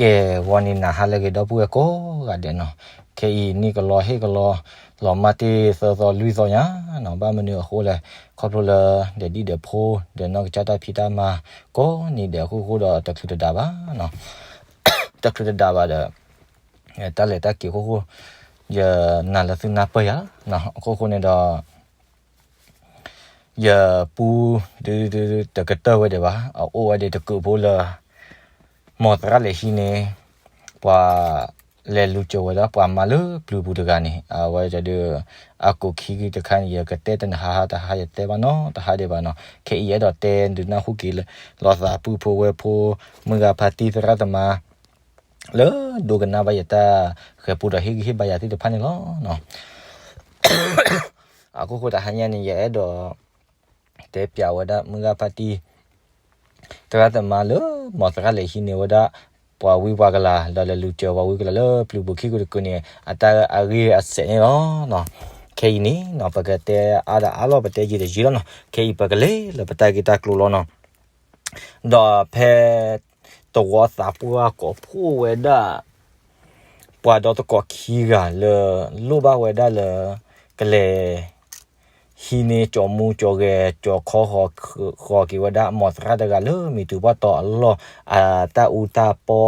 ကဲ ဂီၤန့ၣ်နၤဟါလၢအဂ့ၤ ဒီပုၢ်ဝဲၢ်ကိးဂၤဒဲးနီၤ, ခဲအံၤန့ၣ်ကလီဟ့ၣ်ကလီ လီၤမၢ်တ့ၢ်သၢသီလွံၢ်သီညါနီၤ, ဘၣ်မနုၤအဃိလဲၣ်, ခီဖျိလၢ ဒဲးဒံၣ်ဒဲးဖိ ဒီးနီၢ်ကစၢ်တၢ်ဖံးတၢ်မၤ ကိးနံၤဒဲးအဃိဃိဒီး တချုးတဒါဘၣ်နီၤ, တချုးတဒါဘၣ်ဒီး တၢ်လဲၤတၢ်က့ၤအဃိဃိ ယနာ်လၢသုနၢ်ပၢၢ်ယၤနီၤ, အဃိဃိန့ၣ်ဒီး ယပူ ဒုး တကတၢၢ်ဝဲဒံးဘၣ်, အအိၣ်ဝဲဒံးတကုးဖိလၢ မ်သရၣ်လဲၤဟံးန့ၢ် ပှၤလဲၤလူၤစၢၤဝဲဒၣ်ပှၤမါလၢပျုၤပူၤတဂၤန့ၣ် အဝဲဒုး အကိးခံတခါန့ၣ် ယကတဲတနဟါဟါတဟါ ယတဲဘၣ်နီတဟါဒံးဘၣ်နီၤ, ခဲအံၤယအဲၣ်ဒိးတဲဒုးနၢ်ဟူက့ၤလၢ လီၤသးပုၢ်ဖိဝဲၢ်ဖိ မုၢ်ဂၤဖါတံၢ်သရၣ်သမါ လၢဒိကနၣ်ဘၣ်ယတၢ်ဃဲၤပူဒီးဟ့ၣ်ဂံၢ်ဟ့ၣ်ဘါယၤသ့ၣ်တဖၣ်န့ၣ်လီၤ. အခိၣ်ဃိတဟါညါန့ၣ် ယအဲၣ်ဒိး တဲပၠးဝဲဒၣ်မုၢ်ဂၤဖါတံၢ် သရၣ်သမါလၢ မ်သရၣ်လဲၤဟံးန့ၢ်ဝဲဒၣ် ပှၤဝံပှၤကလၤ ဒီးလဲၤလူၤစၢၤပှၤဝံပှၤကလၤလၢပျုၤပူၤခံကိးတကုးန့ၣ် အတၢ်အဂ့ၢ်အစဲးန့ၣ်လီၤ. ခဲအံၤန့ၣ်နီၤ ပကတဲအါဒီးအါလီၤ ပတဲယံာ်ဒီးယံာ်လီၤနီၤ, ခဲအံၤပကလဲၤလၢပတၢ်ဂ့ၢ်တၢ်ကျိၤလီၤနီၤ. ဒီးဖဲ သဝီသးပှၢ်ကိးဖှိၣ်ဝဲဒၣ် ပှၤဒီသကိးခံဂၤလၢ လိၣ်ဘၣ်ဝဲဒၣ်လၢ ကလဲၤ ဟံးန့ၢ်ကၠီၤမူကၠီၤဂဲၤ ကၠီၤခီဃီၤက့ၤဝဲဒၣ် မ်သရၣ်တဂၤလၢမံၤတုၤပှၢ်တီၤအလီၢ် အတၢ်အူတၢ်ပီ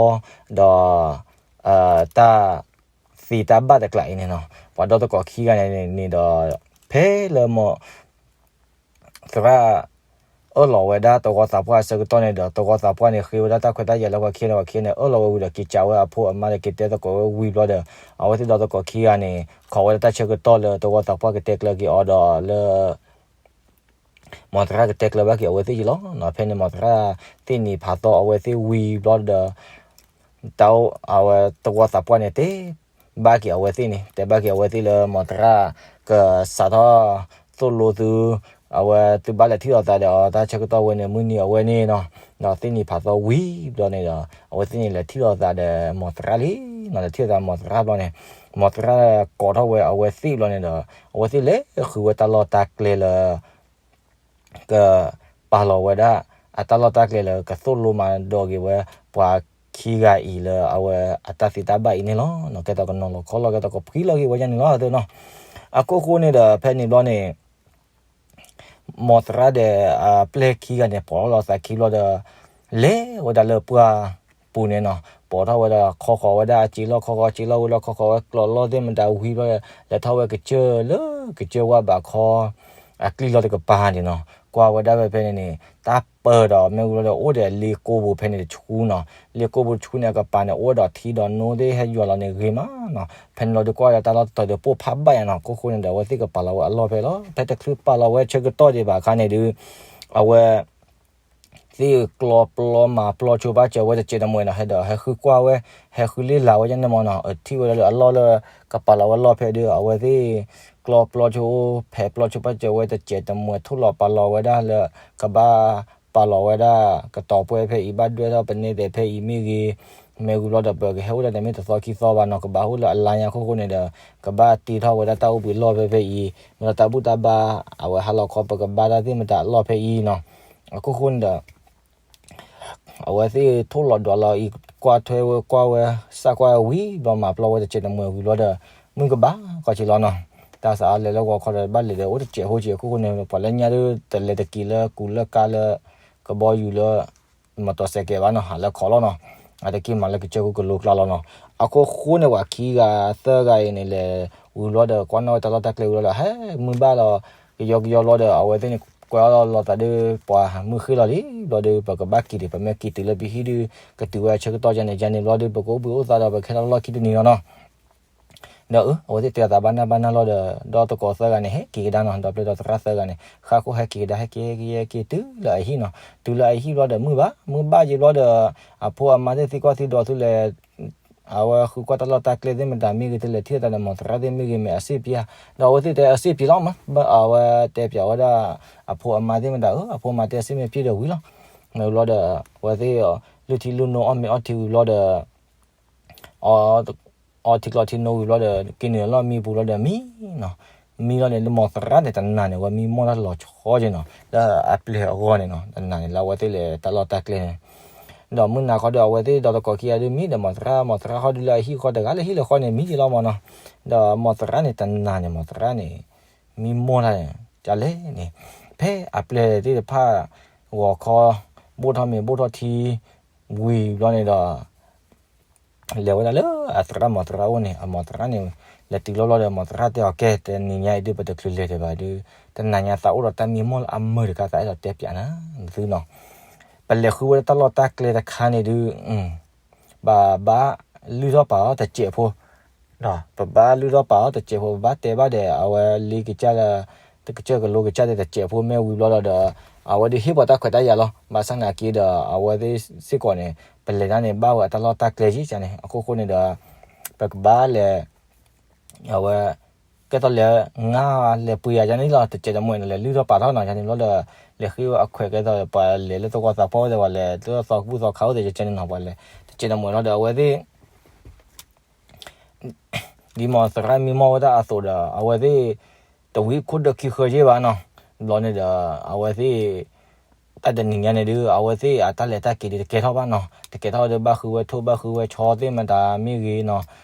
ဒီး တၢ်သ့တၢ်ဘၣ်တကျးအံၤန့ၣ်နီၤ, ပှၤဒီသကိးခံဂၤန့ၣ်န့ၣ်ဒီး ဖဲလၢမ် သရၣ် အၢၣ်လီၤဝဲဒၣ်သဝီသးပှၢ်အဆၢကတီၢ်န့ၣ်ဒီး သဝီသးပှၢ်န့ၣ် ဃ့ဝဲဒၣ်တၢ်ခွဲးတၢ်ယာ်လၢပှၤခံဂၤန့ၣ် ပှၤခံဂၤန့ၣ် အၢၣ်လီၤဝဲဝံၤဒီး က့ၤစံးဝဲအဖိအမါဒီး က့ၤတဲသကိးဝဲဝံၤဘျီဒီး အဝဲသ့ၣ်ဒီသကိးခံဂၤန့ၣ် ခိးဝဲဒၣ်တၢ်ဆၢကတီၢ်လၢသဝီသးပှၢ်ကတဲကျၢၤက့ၤအီၤဒီးလၢ မ်သရၣ်ကတဲကျၢၤဘၣ်က့ၤအဝဲသ့ၣ်အံၤလီၤ. ဖဲန့ၣ်မ်သရၣ်သ့ၣ်န့ၣ်ဖးသီအဝဲသ့ၣ်ဝံၤဘျီဒီး တၢ်အဝဲသဝီသးပှၢ်န့ၣ်တဲ ဘၣ်က့ၤအဝဲသ့ၣ်န့ၣ် တဲဘၣ်က့ၤအဝဲသ့ၣ်လၢ မ်သရၣ်ကစးထီၣ်သိၣ်လိသု အဝဲသုဘၣ်လဲၤထံၣ်လိာ်သးဒီးအီၤ တၢ်ဆၢကတီၢ်ဝဲန့ၣ် မုၢ်နံၤအဝဲန့ၣ်နီၤ, ဒီးသ့ၣ်န့ၣ်ဖးသီဝံၤဘျီန့ၣ်ဒီး အဝဲသ့ၣ်န့ၣ်လဲၤထံၣ်လိာ်သးဒီးမ်သရၣ်လံနီၤ, လဲၤထံၣ်လိာ်သးမ်သရၣ်ဘျီန့ၣ် မ်သရၣ်ကိးထီၣ်ဝဲအဝဲသ့ၣ်ဘျီန့ၣ်ဒီး အဝဲသ့ၣ်လဲၤဃုဝဲတၢ်လီၢ်တၢ်ကျဲလၢ ကပာ်လီၤဝဲဒၣ် အတၢ်လီၢ်တၢ်ကျဲလၢကသိၣ်လိမၤဒိးက့ၤဝဲ ပှၤခံဂၤအံၤလၢအဝဲအတၢ်သ့တၢ်ဘၣ်အံၤန့ၣ်လီၤ. ကဲသိးကနီၤလီၤခီလီၤ ကဲသိးကဖှံလီၤက့ၤဝဲဒၣ်န့ၣ်လီၤ. အဃိဃိန့ၣ်ဒီး ဖဲန့ၣ်ဘျီန့ၣ် မ်သရၣ်ဒီး အပျဲၢ်ခံဂၤန့ၣ် ပိာ်ထီၣ်လီၤသးခံဘျီဒီး လဲၤဝဲဒၣ်လၢပှၢ်ပူၤန့ၣ်နီၤ, ပိာ်ထီၣ်ဝဲဒီး ခီဃီၤဝဲဒၣ်အစ့လီၢ် ခီဃီၤစ့လီၢ်ဝံၤလီၤ ခီဃီၤဝဲကျီၢ်လီၢ်သ့ၣ်မတၤဝံၤဘျီဒီး လဲၤထီၣ်ဝဲကစၢၢ်လၢကစၢၢ်ဝၣ်ဘးခီ အကျံၢ်လီၢ်တကပၤန့ၣ်နီၤ, ကွၢ်ဝဲဒၣ်ဖဲဖဲန့ၣ်န့ၣ် တၢ်ပၢၢ်ဒီးမ့ၢ်ဝံၤဘျီဒီး အိၣ်ဒီးလ့ကိပူၤဖဲန့ၣ်တဆူနီၤ, လ့ကိပူၤတဆူန့ၣ် အကပၤန့ၣ် အိၣ်ဒီးထံဒီးနိသ့ၣ်ဟဲယွၤလီၤန့ၣ်ဂ့ၤမးနီၤ, ဖဲန့ၣ်လီၤဒုးကွၢ်ဒီးတၢ်လီၢ်တတီၤဒီးပိၢ်ဖးဘၣ်ယါနီၤ, အခိၣ်ဃိန့ၣ်ဒီး အဝဲသ့ၣ်ကပာ်လီၤဝဲအလီၢ်ဖဲလီၤ, ဖဲတချုးပာ်လီၤဝဲဆၢကတီၢ်ဒံးဘၣ်အခါန့ၣ်ဒုး အဝဲ သ့ၣ်ကျီပျီမၤပျီဆိပာ်စၢၤဝဲတစဲးတမှဲၤနီၤ, ဟဲဒီးဟဲဃုကွၢ်ဝဲ ဟဲဃုလ့ၣ်လၤဝဲယါန့ၣ်မးနီၤ, ထံၣ်ဝဲဒၣ်လၢအလီၢ်လၢ ကပာ်လီၤဝဲလီၢ်ဖဲဒုး အဝဲသ့ၣ် ကျီပျီဆိ ဖဲးပျီဆိပာ်စၢၤဝဲတစဲးတမှဲၤ ထိၣ်လီၤပာ်လီၤဝဲဒၣ်လၢ ကဘၣ်ပာ်လီၤဝဲဒၣ် ကတီၤပှဲၤဖဲအံၤ ဘၣ်ဒွဲၣ်ထီၣ်ပနဲသဲးဖဲအံၤမ့ၢ်ဂ့ၤ, မ့ၢ်ဝံၤဘျီဒီး ပကဟဲအိၣ်ဒၣ်န့ၣ်မ့ၢ်တသီခံသီဘၣ်နီၤ, ကဘၣ်အိၣ်လၢအလါညါအခိၣ်ဃိန့ၣ်ဒီး ကဘၣ်တ့ထီၣ်ဝဲဒၣ်တၢ်အိၣ်ဘှံးလီၢ်ဖဲဖဲအံၤ, မ့ၢ်ဒီးတၢ်ဘူၣ်တၢ်ဘါ အဝဲဟးလီၤခီ ပကဘါတၢ်သ့ၣ်မတၤအလီၢ်ဖဲအံၤနီၤ, အခိၣ်ဃိန့ၣ်ဒီး အဝဲသ့ၣ်ထိၣ်လီၤဒွးလီၤအံၤ ကွၢ်ထွဲဝဲကွၢ်ဝဲ စးကွၢ်ဝံၤဘျီမၤပျီဝဲတစဲးတမှဲၤဝံၤဘျီဒီး မုၢ်ကဘၣ်ကီၢ်ဆံးလီၤနီၤ, တၢ်စးအလဲၤလၢဂီၤခီဒီး ဘၣ်လဲၤဒီးအိၣ်တစဲးဖိစဲးအခိၣ်ဃိန့ၣ် ပှၤလၢညါဒုး တလဲၤတက့ၤလၢကူးလၢကါလၢ ကဘီယူၤလၢ မတီၤစဲးကဲးဘၣ်နီၤ, ဟးလၢခီလီၤနီၤ, အတက့ၤမၤလၢကစၢၢ်ခိၣ်ကလိကျါလီၤနီၤ, အခိၣ်ဃိန့ၣ် ပှၤခံဂၤသၢဂၤအံၤန့ၣ် လဲၤဝံၤဘျီဒီး ကွၢ်နီၣ်ဝဲတၢ်လီၢ်တၢ်ကျဲဝံၤဘျီဒီး ဟဲမုၢ်ဘၣ်လီၤ ကယီကယီဘျီဒီး အဝဲသ့ၣ်န့ၣ် ကွဲးအီၣ်လီၤသးဒီး ပှၤမုၢ်ဃ့ၢ်လီၤလံဘျီဒီး ပကဘၣ်က့ၤဒံး ပမ့ၢ်က့ၤတုၤလၢပဟံၣ်ဒုး ကတုၤဝဲဆၢကတီၢ်ယါန့ၣ် ယါန့ၣ်ဘျီဒီး ပကအိၣ်ဘှံးအိၣ်သါဒီး ပကဟဲလီၤလီၢ်ခံတနံၤလီၤနီၤ ဒီးအ အဝဲသ့ၣ်တဲအသးဘၣ်နၢ်ဘၣ်နၢ်လီၤဒီး ဒီသကိးသၢဂၤန့ၣ် ဟဲက့ၤကဒါနီၤ, ဒီးပျဲၢ်ဒီးသရၣ်သၢဂၤန့ၣ် ဃၣ်ခိၣ်ဟဲက့ၤကဒါ ဟဲက့ၤ ဟဲက့ၤ ဟဲက့ၤတုၤလၢအဟံၣ်နီၤ, တုၤလၢအဟံၣ်ဘျီဒီးမုၢ်ဘၣ်, မုၢ်ဘၣ်ယံၤဘျီဒီး အဖိအမါသ့ၣ်သံကွၢ်သံဒိးသုလဲၤ အဝဲဃုကွၢ်တၢ်လီၢ်တၢ်ကျဲသ့ၣ်မတၤမ့ၢ်ဂ့ၤ သုလဲၤထံၣ်အသးဒီး မ်သရၣ်သ့ၣ်မ့ၢ်ဂ့ၤ မ့ၢ်အစ့ၣ်ပျံၤဧါ, ဒီးအဝဲသ့ၣ်တဲအစ့ၣ်ပျံၤလီၤမး, အဝဲတဲပျးဝဲဒၣ် အဖိအမါသ့ၣ်မတၤဧၢ, အဖိအမါတဲအစ့ၣ်မ့ၢ်ပျံၤဒီးဝံၤလီၤ, မ့ၢ်ဘျီဒီး အဝဲသ့ၣ် လုၢ်ထံလုၢ်နိအီၣ်မ့ၤအီထံဝံၤဘျီဒီး အီထံကျီထံနိဝံၤဘျီဒီး က့ၤနုာ်လီၤမံပူၤဘျီဒီးမံနီၤ, မံလီၤန့ၣ် လၢမ်သရၣ်န့ၣ် တနာ်န့ၣ် အဝဲမံမီၢ်တၢ်လီၤဆီက့နီၤ, လၢအပျဲၢ်အဂီၢ်န့ၣ်နီၤ, တနာ်န့ၣ် လၢအဝဲသ့ၣ်လဲၤတၢ်လီၢ်တၢ်ကျဲန့ၣ် ဒီးမုၢ်နၤခီဒီး အဝဲသ့ၣ်ဒီးတကိးခံဂၤဒုးမံဒီး မီၢ်သရၣ် မီၢ်သရၣ်ခီဒုးလၢအဟံၣ်ဃီတဂၤလၢဟံၣ်လၢဃီန့ၣ် မံယံလီၤမၢ်နီၤ. ဒီးမီၢ်သရၣ်န့ၣ် တနၤန့ၣ် မီၢ်သရၣ်န့ၣ် မံမီၢ်တၢ်န့ၣ် ကလဲၣ်န့ၣ် ဖဲအပျဲၢ်သ့ၣ်တဖၣ် ဂီၤခီ ဘိၣ်ထီၣ်မ့ၤဘိၣ်ထီၣ်ထံ ဝံၤဘျီန့ၣ်ဒီး လဲၤဝဲဒၣ်လၢအသရၣ် မီၢ်သရၣ်အိၣ်န့ၣ် အမီၢ်သရၣ်န့ၣ် လဲၤတုၤလီၤဘျီဒီး မီၢ်သရၣ်တဲအီၤ ကဲ တနံၤညါအံၤဒုး ပတချုးလဲၤဒံးဘၣ်ဒုး တနၤညါသးအိၣ်ဒီးတၢ်မံမီၢ်လၢအမုာ်တခါ သးအဲၣ်ဒိးတဲပၠးနၤ သုနီၤ. ပလဲၤဃုဝဲဒၣ်တၢ်လီၢ်တၢ်ကျဲတခါန့ၣ်ဒုး ပဘၣ်လုၢ်ထီၣ်ပာ်အီၤတစဲးဖိ ဒီးပဘၣ်လုၢ်ထီၣ်ပာ်အီၤတစဲးဖိ ပဘၣ်တဲဘၣ်ဒီး အဝဲလ့ကစၢ်လၢ တကစၢၢ်ကလိကစၢ်ဒီးတစဲးဖိမ့ၢ်ဝံၤဘျီဒီး အဝဲဒုးဟ့ၣ်ပှၤတၢ်ခွဲးတၢ်ယာ်လီၤ. ဘၣ်ဆၣ်နာ်က့ဒီး အဝဲသ့ၣ်စ့ၢ်ကီးန့ၣ် ပလဲၤတၢ်န့ၣ် ဘၣ်ဝဲအတၢ်လီၢ်တၢ်ကျဲယံၤန့ၣ် အခိၣ်ဃိန့ၣ်ဒီး ပကဘၣ်လဲၤ အဝဲ ကဲသိးလဲၤ ငါလဲၤပှ့ၤယၤယန့ၣ်လီၤ တစဲးတမှဲန့ၣ် လဲၤလုၢ်ထီၣ်ပာ်ထီၣ်နီၤ ယန့ၣ်ဘျီဒီး လဲၤဃ့ဝဲအခွဲးကဲသိး ပှၤလဲၤလၢသဝီသးပှၢ်ဝဲသ့ၣ် ပှၤလဲၤလၢသီကူၣ်သီခးအိၣ်သ့ၣ် ယန့ၣ်နီၤ ပှၤလဲၤ တစဲးတမှဲလီၤဒီး အဝဲသ့ၣ် ဒ်မီၢ်သရၣ်မံမီၢ်ဝဲဒၣ်အသိးဒီး အဝဲသ့ၣ် တဝံခိၣ်ဒၢခံဃၢယ့ၢ်ဘၣ်နီၤ. ဘျီန့ၣ်ဒီး အဝဲသ့ၣ် တၢ်တနံၤညါန့ၣ်ဒုး အဝဲသ့ၣ်အတၢ်လဲၤတၢ်က့ၤဒုးတကဲထီၣ်ဘၣ်နီၤ တကဲထီၣ်ဒုး ဘၣ်ဃုဝဲထိၣ် ဘၣ်ဃုဝဲဆီသ့ၣ်မတၤမ့ၢ်ဂ့ၤနီၤ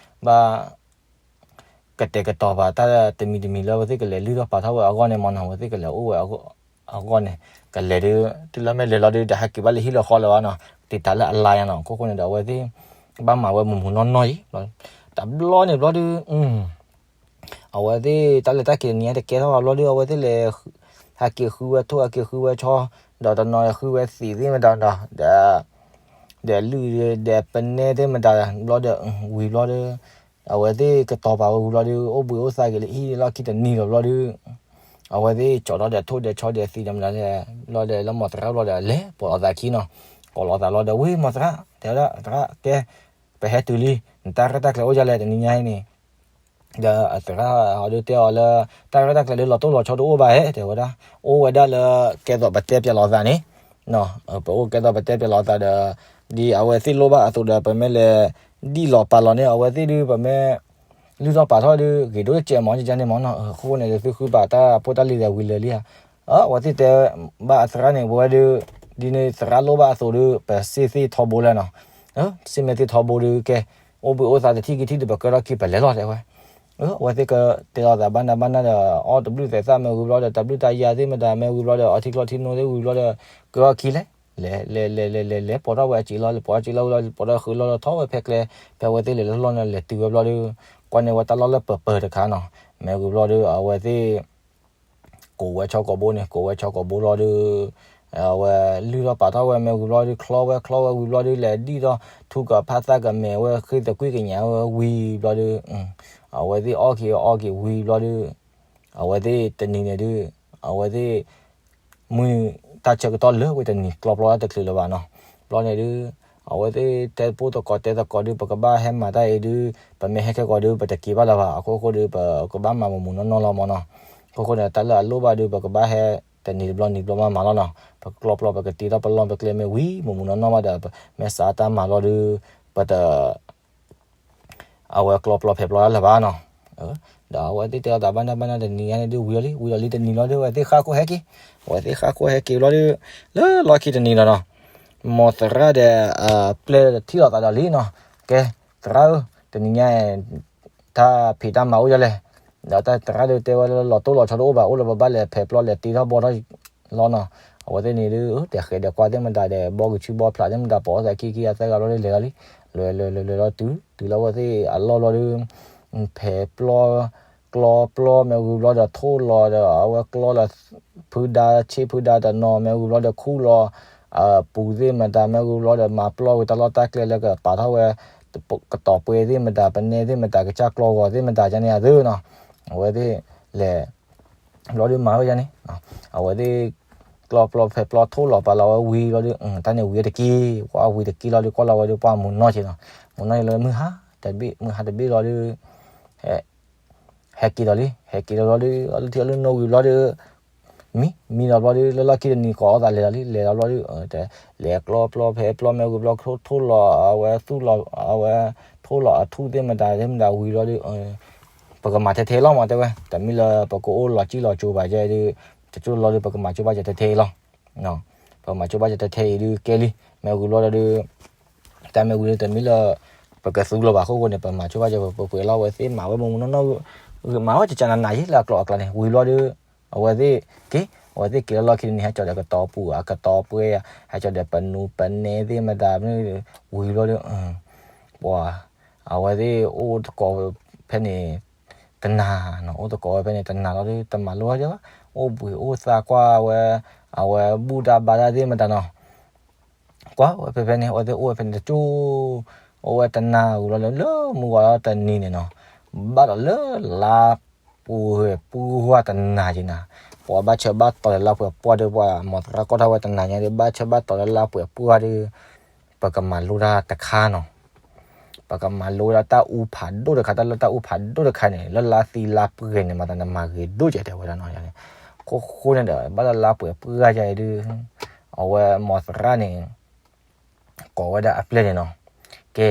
ဘၣ် ကတဲာ်ကတီၤပာ်တၢ်တမံၤတမံၤလၢအဝဲသ့ၣ်ကလဲၤလုၢ်ထီၣ်ပာ်ထီၣ်ဝဲအဂီၢ်န့ၣ်မၢ်နီၤ အဝဲသ့ၣ်ကလဲၤအိၣ်ဝဲအဂီၢ်န့ၣ် ကလဲၤဒုး တုၤလၢမ့ၢ်လဲၤလီၤဒုး တဟဲက့ၤဘၣ်လၢဟံၣ်လၢဃီလၢၤဘၣ်နီၤ တ့ၢ်တၢ်လၢအလါညါနီၤ အခိၣ်ဃိန့ၣ်ဒီး အဝဲသ့ၣ် ဘၣ်မၤဝဲမုၢ်မုၢ်နီၢ်နီၢ်အံၤ တဘျီန့ၣ်ဘျီဒုး အဝဲသ့ၣ်တၢ်လဲၤတၢ်က့ၤတနံၤညါတကဲထီၣ်ဘၣ်ဘျီဒုး အဝဲသ့ၣ်လဲၤ ဟဲက့ၤဃုဝဲထိၣ် ဟဲက့ၤဃုဝဲဆီ ဒီးတနီၤဃုဝဲသံးသ့ၣ်မတၤဒီး ဒီး ဒီးလုၢ်ဒီးပနဲသ့ၣ်မတၤဘျီဒီး ဝံၤဘျီဒီး အဝဲသ့ၣ်ကတီၤပာ်ဝဲဝံၤဘျီဒီး အိၣ်ဘှံးအိၣ်သါက့ၤလၢဟံၣ်လီၢ်ခံတနံၤလီၤဘျီဒီး အဝဲသ့ၣ်ကၠီၤထီၣ်ဒီးထိၣ်ဒီးဆီဒီးသံးဒီးမတၤလဲၣ် ဘျီဒီးလၢမီၢ်သရၣ်ဘျီဒီးလဲၤပိာ်လီၤသးခံနီၤ ကိးလီၤသးလီၤဒီး ဝ့ၢ်မီၢ်သရၣ် တဲဝဲဒၣ်သရၣ် ကဲ ပဟဲတုၤလံ နတၢ်ရဲၣ်တၢ်ကျဲၤအိၣ်ဒ်လဲၣ်တနံၤညါအံၤန့ၣ် ဒီးအသရၣ်ဟီဒုးတဲအီၤလၢ တၢ်ရဲၣ်တၢ်ကျဲၤဒုးလီၤတိၢ်လီၤဆီတအိၣ်ဘၣ်ဟဲ တဲဝဲဒၣ် အိၣ်ဝဲဒၣ်လၢ ကဲသိးပတဲပၠးလီၤသးန့ၣ် ပအိၣ်ကဲသိးပတဲပၠးလီၤသးဒီး ဒ်အဝဲသ့ၣ်လိၣ်ဘၣ်အသိးဒီး ပမ့ၢ်လဲၤ ဒံၣ်လီၤပာ်လီၤန့ၣ် အဝဲသ့ၣ်ဒုး ပမ့ၢ် လုၢ်ထီၣ်ပာ်ထီၣ်ဒုး ဂ့ၤဒိၣ်တစဲးမၢ် ကန့ၣ်မၢ်နီၤ အဃိန့ၣ် သုဃုပာ်တၢ်ဖိတၢ်လံၤဒီးဝံၤလၢာ်လံဧါ အဝဲသ့ၣ်တဲဘၣ်အသရၣ်န့ၣ် ပဝဲဒုး ဒ်န့ၣ်သရၣ်လိၣ်ဘၣ်အသိးဒုး ပစ့ၢ်သ့ၣ်ထီဘိလဲၣ်နီၤ စ့ၢ်မ့ၢ်သ့ၣ်ထီဘိဒုး ကဲ အိၣ်ဘှံးအိၣ်သါတထံၣ်ကထံၣ်ဒီး ပကၢထီၣ်ခံပလဲၤလီၤတဲဝဲ အဝဲသ့ၣ်ကတဲလီၤသးဘၣ်နးဘၣ်နးဒီး အီၣ်တဘျုးသဲးသၣ်မ့ၢ်ဝံၤဘျီဒီး တဘျုးတၢ်ယၤသ့ၣ်မတၤမ့ၢ်ဝံၤဘျီဒီး အီထံကျီထံနိသ့ၣ်ဝံၤဘျီဒီး ကၢထီၣ်ခံလဲၣ် လဲၤလဲၤလဲၤလဲၤလဲၤလဲၤ ပိာ်ထီၣ်ဝဲအစံာ်လီၤ လဲၤပိာ်ထီၣ်စံာ်လီၤဝံၤလီၤ ပိာ်ထီၣ်ဃုာ်လီၤလီၤ ထီၣ်ဝဲဖဲကျဲ ဖဲအဝဲသ့ၣ်လဲၤလၢလီၢ်န့ၣ် လဲၤတုၤဝဲဘျီဒီး ကွၢ်န့ၢ်ဝဲတၢ်လီၢ်လၢပၢၤပၢၤတခါနီၤ မ့ၢ်ဝံၤဘျီဒီး အဝဲသ့ၣ် ကိးဝဲဆီကိာ်ဘိန့ၣ် ကိးဝဲဆီကိာ်ဘိလီၤဒီး အဝဲလုၢ်ထီၣ်ပာ်ထီၣ်ဝဲမ့ၢ်ဝံၤဘျီဒီး ချီဝဲချီဝဲဝံၤဘျီဒီး လဲၤဒံၣ်ထီၣ် ထူကဖးသးကမဲာ်ဝဲ ဃ့သကွံၢ်ကညးဝဲဝံၤဘျီဒီး အဝဲသ့ၣ်အီၣ်က့ၤအီက့ၤဝံၤဘျီဒီး အဝဲသ့ၣ်တနံၤန့ၣ်ဒုး အဝဲသ့ၣ် မုၢ်တၢ်ဆၢကတီၢ်လၢဝဲတနံၤကျီပျီတချုးလၢၤဘၣ်နီၤ ဘျီန့ၣ်ဒုး အဝဲသ့ၣ်တဲဖိသကိးတဲသကိးဒုး ပကဘၣ်ဟဲမၤတၢ်အံၤဒုး ပမ့ၢ်ဟဲခဲကိာ်ဒုး ပတက့ၤဘၣ်လၢၤဘၣ် အခိၣ်ဃိဒုး ပကဘၣ်မၤမုၢ်မုၢ်နီၢ်နီၢ်လီၤမၢ်နီၤ အခိၣ်ဃိန့ၣ် တၢ်လၢအလိၣ်ဘၣ်ဒုး ပကဘၣ်ဟဲတနံၤတဘျီနံၤတဘျီမးမးလီၤနီၤ ပကျီပျီပကတ့ထီၣ်ပလီၢ်ပကျဲမ့ၢ်ဝံၤ မုၢ်မုၢ်နီၢ်နီၢ်ဘၣ်ဒီး မ့ၢ်စးတၢ်မၤလီၤဒုး ပတ အဝဲကျီပျီဖဲးပျီတၢ်လၢၤဘၣ်နီၤ ဒီးအဝဲသ့ၣ်တဲအီၤသးဘၣ်နၢ်ဘၣ်နၢ်တနံၤညါန့ၣ်ဒုး ဝံၤအီၤလံ ဝံၤဒီးလံတနံၤလီၤဒုး အဝဲသ့ၣ်ဃၣ်ခိၣ်ဟဲက့ၤ အဝဲသ့ၣ်ဃၣ်ခိၣ်ဟဲက့ၤဘျီဒုး လၢလီၢ်ခံတနံၤလီၤနီၤ မီၢ်သရၣ်ဒီး ပျဲၢ်ထံၣ်လိာ်သးဒီးလံနီၤ ကဲ သရၣ်ဧၢ တနံၤညါ တၢ်ဖံးတၢ်မၤအိၣ်ဒ်လဲၣ် ဒီးတၢ်သရၣ်ဒုးတဲဝဲလၢလီၤတိၢ်လီၤဆီတအိၣ်ဘၣ် အိၣ်လၢပဘၣ်လဲၤဖဲးပျီလဲၤတ့ထီၣ်ဘီထီၣ်လီၤနီၤ အဝဲသ့ၣ်န့ၣ်ဒုး တဲဃဲးဒီးကွၢ်သ့ၣ်မတၤဒီး ဘီကဆူဘီဖျးသ့ၣ်မတၤ ပိာ်အီၣ်သးခံခံအသၢဂၤဘျီဒုး လဲၤလီၤလံ လဲၤလဲၤလဲၤလဲၤလီၤတုၤ တုၤလၢအဝဲသ့ၣ်အလီၢ်ဘျီဒုး ဖဲးပျီ ကျီပျီမ့ၢ်ဝံၤဘျီဒီး ထိၣ်လီၤဒီး အဝဲကျီလီၤ ဖုဒါ ဆ့ဖုဒါတနီၤမ့ၢ်ဝံၤဘျီဒီး ခူၣ်လီၤ ပူၤသ့ၣ်မတၤမ့ၢ်ဝံၤဘျီဒီး မၤပျီဝံၤတၢ်လီၢ်တၢ်ကျဲလၢကပာ်ထီၣ်ဝဲ ကတီၤပှဲၤသ့ၣ်မတၤ ပနဲသ့ၣ်မတၤ ကစၢ်ကျီဂီၤသ့ၣ်မတၤ ကန့ၣ်အသ့နီၤ အဝဲသ့ၣ်လဲၤ ဘျီဒုးမၤဝဲယါန့ၣ် အဝဲသ့ၣ် ကျီပျီဖဲးပျီထိၣ်လီၤပာ်လီၤဝဲဝံၤဘျီဒုး တၢ်န့ၣ်ဝံၤတက့ၢ် ကွၢ်ဝံၤတက့ၢ်လီၤဒုး ကွၢ်လီၤဝဲဒုး ပှၢ်မုၢ်နီၢ်က့ၤနီၤ မုၢ်နီၢ်က့ၤလၢမုၢ်ဟါတဘ့ၣ် မုၢ်ဟါတဘ့ၣ်လီၤဒုး ဟဲက့ၤဒီးလံ ဟဲက့ၤဒီးဘျီဒုး အလီၢ်ထံအလီၢ်နိဝံၤဘျီဒုး မံ မံဒီးဘျီဒုး လၢလီၢ်ခံတနံၤ ကိးအီၣ်သးလဲၤလီၤလံ လဲၤလီၤဘျီဒုး လဲၤကျီပျီဖဲးပျီမ့ၢ်ဝံၤဘျီ ထိၣ်လီၤ အဝဲသူၣ်လီၤ အဝဲ ထိၣ်လီၤအထူၣ်သ့ၣ်မတၤသ့ၣ်မတၤဝံၤဘျီဒုး ပကမၤထဲထဲလီၤမးတဲဝဲ တမ့ၢ်လၢပကအိၣ်လီၤကံၣ်လီၤကၠိဘၣ်ယဲဒုး တကၠိလီၤဒုး ပကမၤကၠိဘၣ်ယဲထဲထဲလီၤ ပမၤဆိဘၣ်ကၠီတထဲအံၤဒုးကဲလံ, မ့ၢ်ဝံၤလီၤဒီး တၢ်မ့ၢ်ဝံၤဒီးတမ့ၢ်လၢ ပကသူလီၤဘၣ်အဃိန့ၣ် ပမၤဆိဘၣ်ကၠီပပှဲၤလီၤ အဝဲသ့ၣ်မၤဝဲမုၢ်မုၢ်နီၢ်နီၢ်, မၤဝဲကကနနၤယ့လၢအကျိၤအကျဲန့ၣ် ဝံၤလီၤဒီး အဝဲသ့ၣ်က့ၤ, အဝဲသ့ၣ်က့ၤလၢလီၢ်ခံန့ၣ် ဟဲကၠီဒီးကတီၤပူၤ အကတီၤပှဲၤ, ဟဲကၠီဒီးပနူပနဲသ့ၣ်မတၤ ဝံၤလီၤဒီး ပှၤ အဝဲသ့ၣ်အိၣ်သကိးဖဲန့ၣ် တနၤနီၤ, အိၣ်သကိးဝဲဖဲန့ၣ်တနၤလီၤဒီး တမၤလိတၢ်ဘၣ်, အိၣ်ဘှံးအိၣ်သါကွၢ်ဝဲ, အဝဲဘူၣ်တၢ်ဘါတၢ်သ့ၣ်မတၤနီၤ, ကွၢ်ဝဲဖဲဖဲန့ၣ် အဝဲသ့ၣ်အိၣ်ဝဲဖဲန့ၣ်တကၠိ, အိၣ်ဝဲတနၤဝံၤလီၤဒီး လၢမုၢ်ဝါထီၣ်တနံၤန့ၣ်နီၤ, ဘၣ်ဒီးလၢလါပှဲၤပှၢ်တနၤက့ၤနၤ, ပှၤဘၣ်ဆၢဘၣ်တီၤလၢလါပှဲၤပှၢ်ဒီး ပှၤမီၤသရၣ်ကိးထီၣ်ဝဲတနၤညါဒီး ဘၣ်ဆၢဘၣ်တီၤလၢလါပှဲၤပှၢ်ဒီး ပကမၤလိတၢ်တခါနီၤ. ပကမၤလိဝဲဒၣ်တၢ်အူဖးဒိၣ်တခါ, တၢ်လၢတၢ်အူဖးဒိၣ်တခါန့ၣ် လၢလါသံလါပှဲၤန့ၣ် မၤသးနမၤဂ့ၤဒိၣ်ကဲတဲဝဲဒၣ်နီၤ. ဃိဃိန့ၣ်ဒီး ဘၣ်လၢလါပှဲၤပှၢ်ယါအံၤဒုး အဝဲမီၤသရၣ်န့ၣ် ကိးဝဲဒၣ်အပျဲၢ်န့ၣ်နီၤ, ကဲ,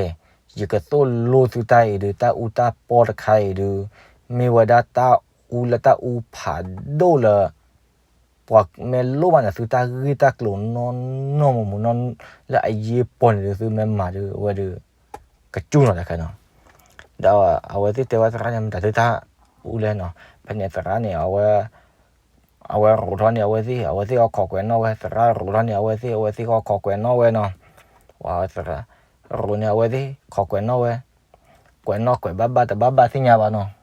ယကသိၣ်လိသုတၢ်အံၤဒုး တၢ်အူတၢ်ပီတခါအံၤဒုး မ့ၢ်ဝဲဒၣ်တၢ်အူလၢတၢ်အူဖးဒိၣ်လၢ ပှၤမ့ၢ်လိၣ်ဘၣ်န့ၣ် သုတၢ်ဂ့ၢ်တၢ်ကျိၤနီၢ်နီၢ်မူးမူးနီၢ် လၢအယ့ၢ်ပီၢ်န့ၣ်ဒုး သုမ့ၢ်မၤဒုးဝဲဒုး ကစူၢ်နီၤတခါနီၤ. ဒီးအဝဲသ့ၣ်တဲဝဲသရၣ်န့ၣ် မတၤသုတၢ်အူလဲၣ်နီၤ. ဖဲန့ၣ်သရၣ်န့ၣ် အဝဲ အဝဲရိးထီၣ်န့ၢ်အဝဲသ့ၣ်, အဝဲသ့ၣ်အီၤခိးကွဲးနီၣ်ဝဲ, သရၣ်ရိးထီၣ်န့ၢ်အဝဲသ့ၣ်, အဝဲသ့ၣ်အီၤခိးကွဲးနီၣ်ဝဲနီၤ. ပှၤသရၣ်ရိးန့ၢ်အဝဲသ့ၣ် ခိးကွဲးနီၣ်ဝဲ, ကွဲးနီၣ်ကွဲးဘၣ်ဘၣ်တဘၣ်ဘၣ်သ့ၣ်ညါဘၣ်နီၤ.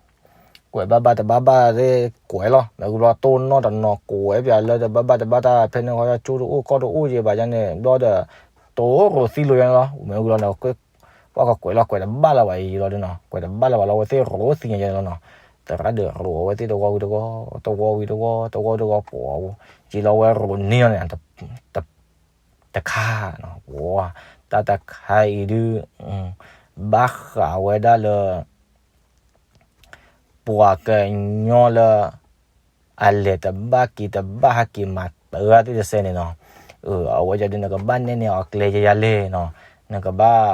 ကွဲးဘၣ်ဘၣ်တဘၣ်ဘၣ်သ့ၣ်ကွဲးလီၤ. မ့ၢ်ဝံၤလီၤတိၢ်နီၣ်တနီၤကွဲးပၠးလၢတဘၣ်ဘၣ်တဘၣ်တၢ် ဖဲန့ၣ်ဃီကၠိတအိၣ်ကီၢ်တအိၣ်ယဲဘၣ်ယါန့ၣ် ဘျီဒီး တိၢ်ရိးသံလိာ်ယါန့ၣ်လီၤ. မ့ၢ်ဝံၤလီၤန့ၣ် ပှၤကကွဲးလီၤကွဲးတဘၣ်လၢၤဘၣ်အံၤလီၤဒုးနီၤ, ကွဲးတဘၣ်လၢၤဘၣ်လီၤ အဝဲသ့ၣ်ရိးသံညါယါန့ၣ်လီၤနီၤ. သရၣ်ဒီးရိးအဝဲသ့ၣ်တဝီဝံၤတဝီ, တဝီဝံၤတဝီ, တဝီတဝီပှၤ ယံာ်လီၤဝဲရိးန့ၢ်လီၤန့ၣ် တခါနီၤ, ပှၤ တၢ်တခါအံၤဒုး ဘၣ်ဃးဝဲဒၣ်လၢ ပှၤကညီလၢ အလဲၤတဘၣ်က့ၤတဘၣ်ဟးက့ၤမၤတၢ်သ့ၣ်တစဲးန့ၣ်နီၤ, အဝဲဒၣ်ဒုး နကဘၣ်နဲၣ်န့ၢ်အီၤကျဲယဲယါလဲၣ်နီၤ, နကဘၣ်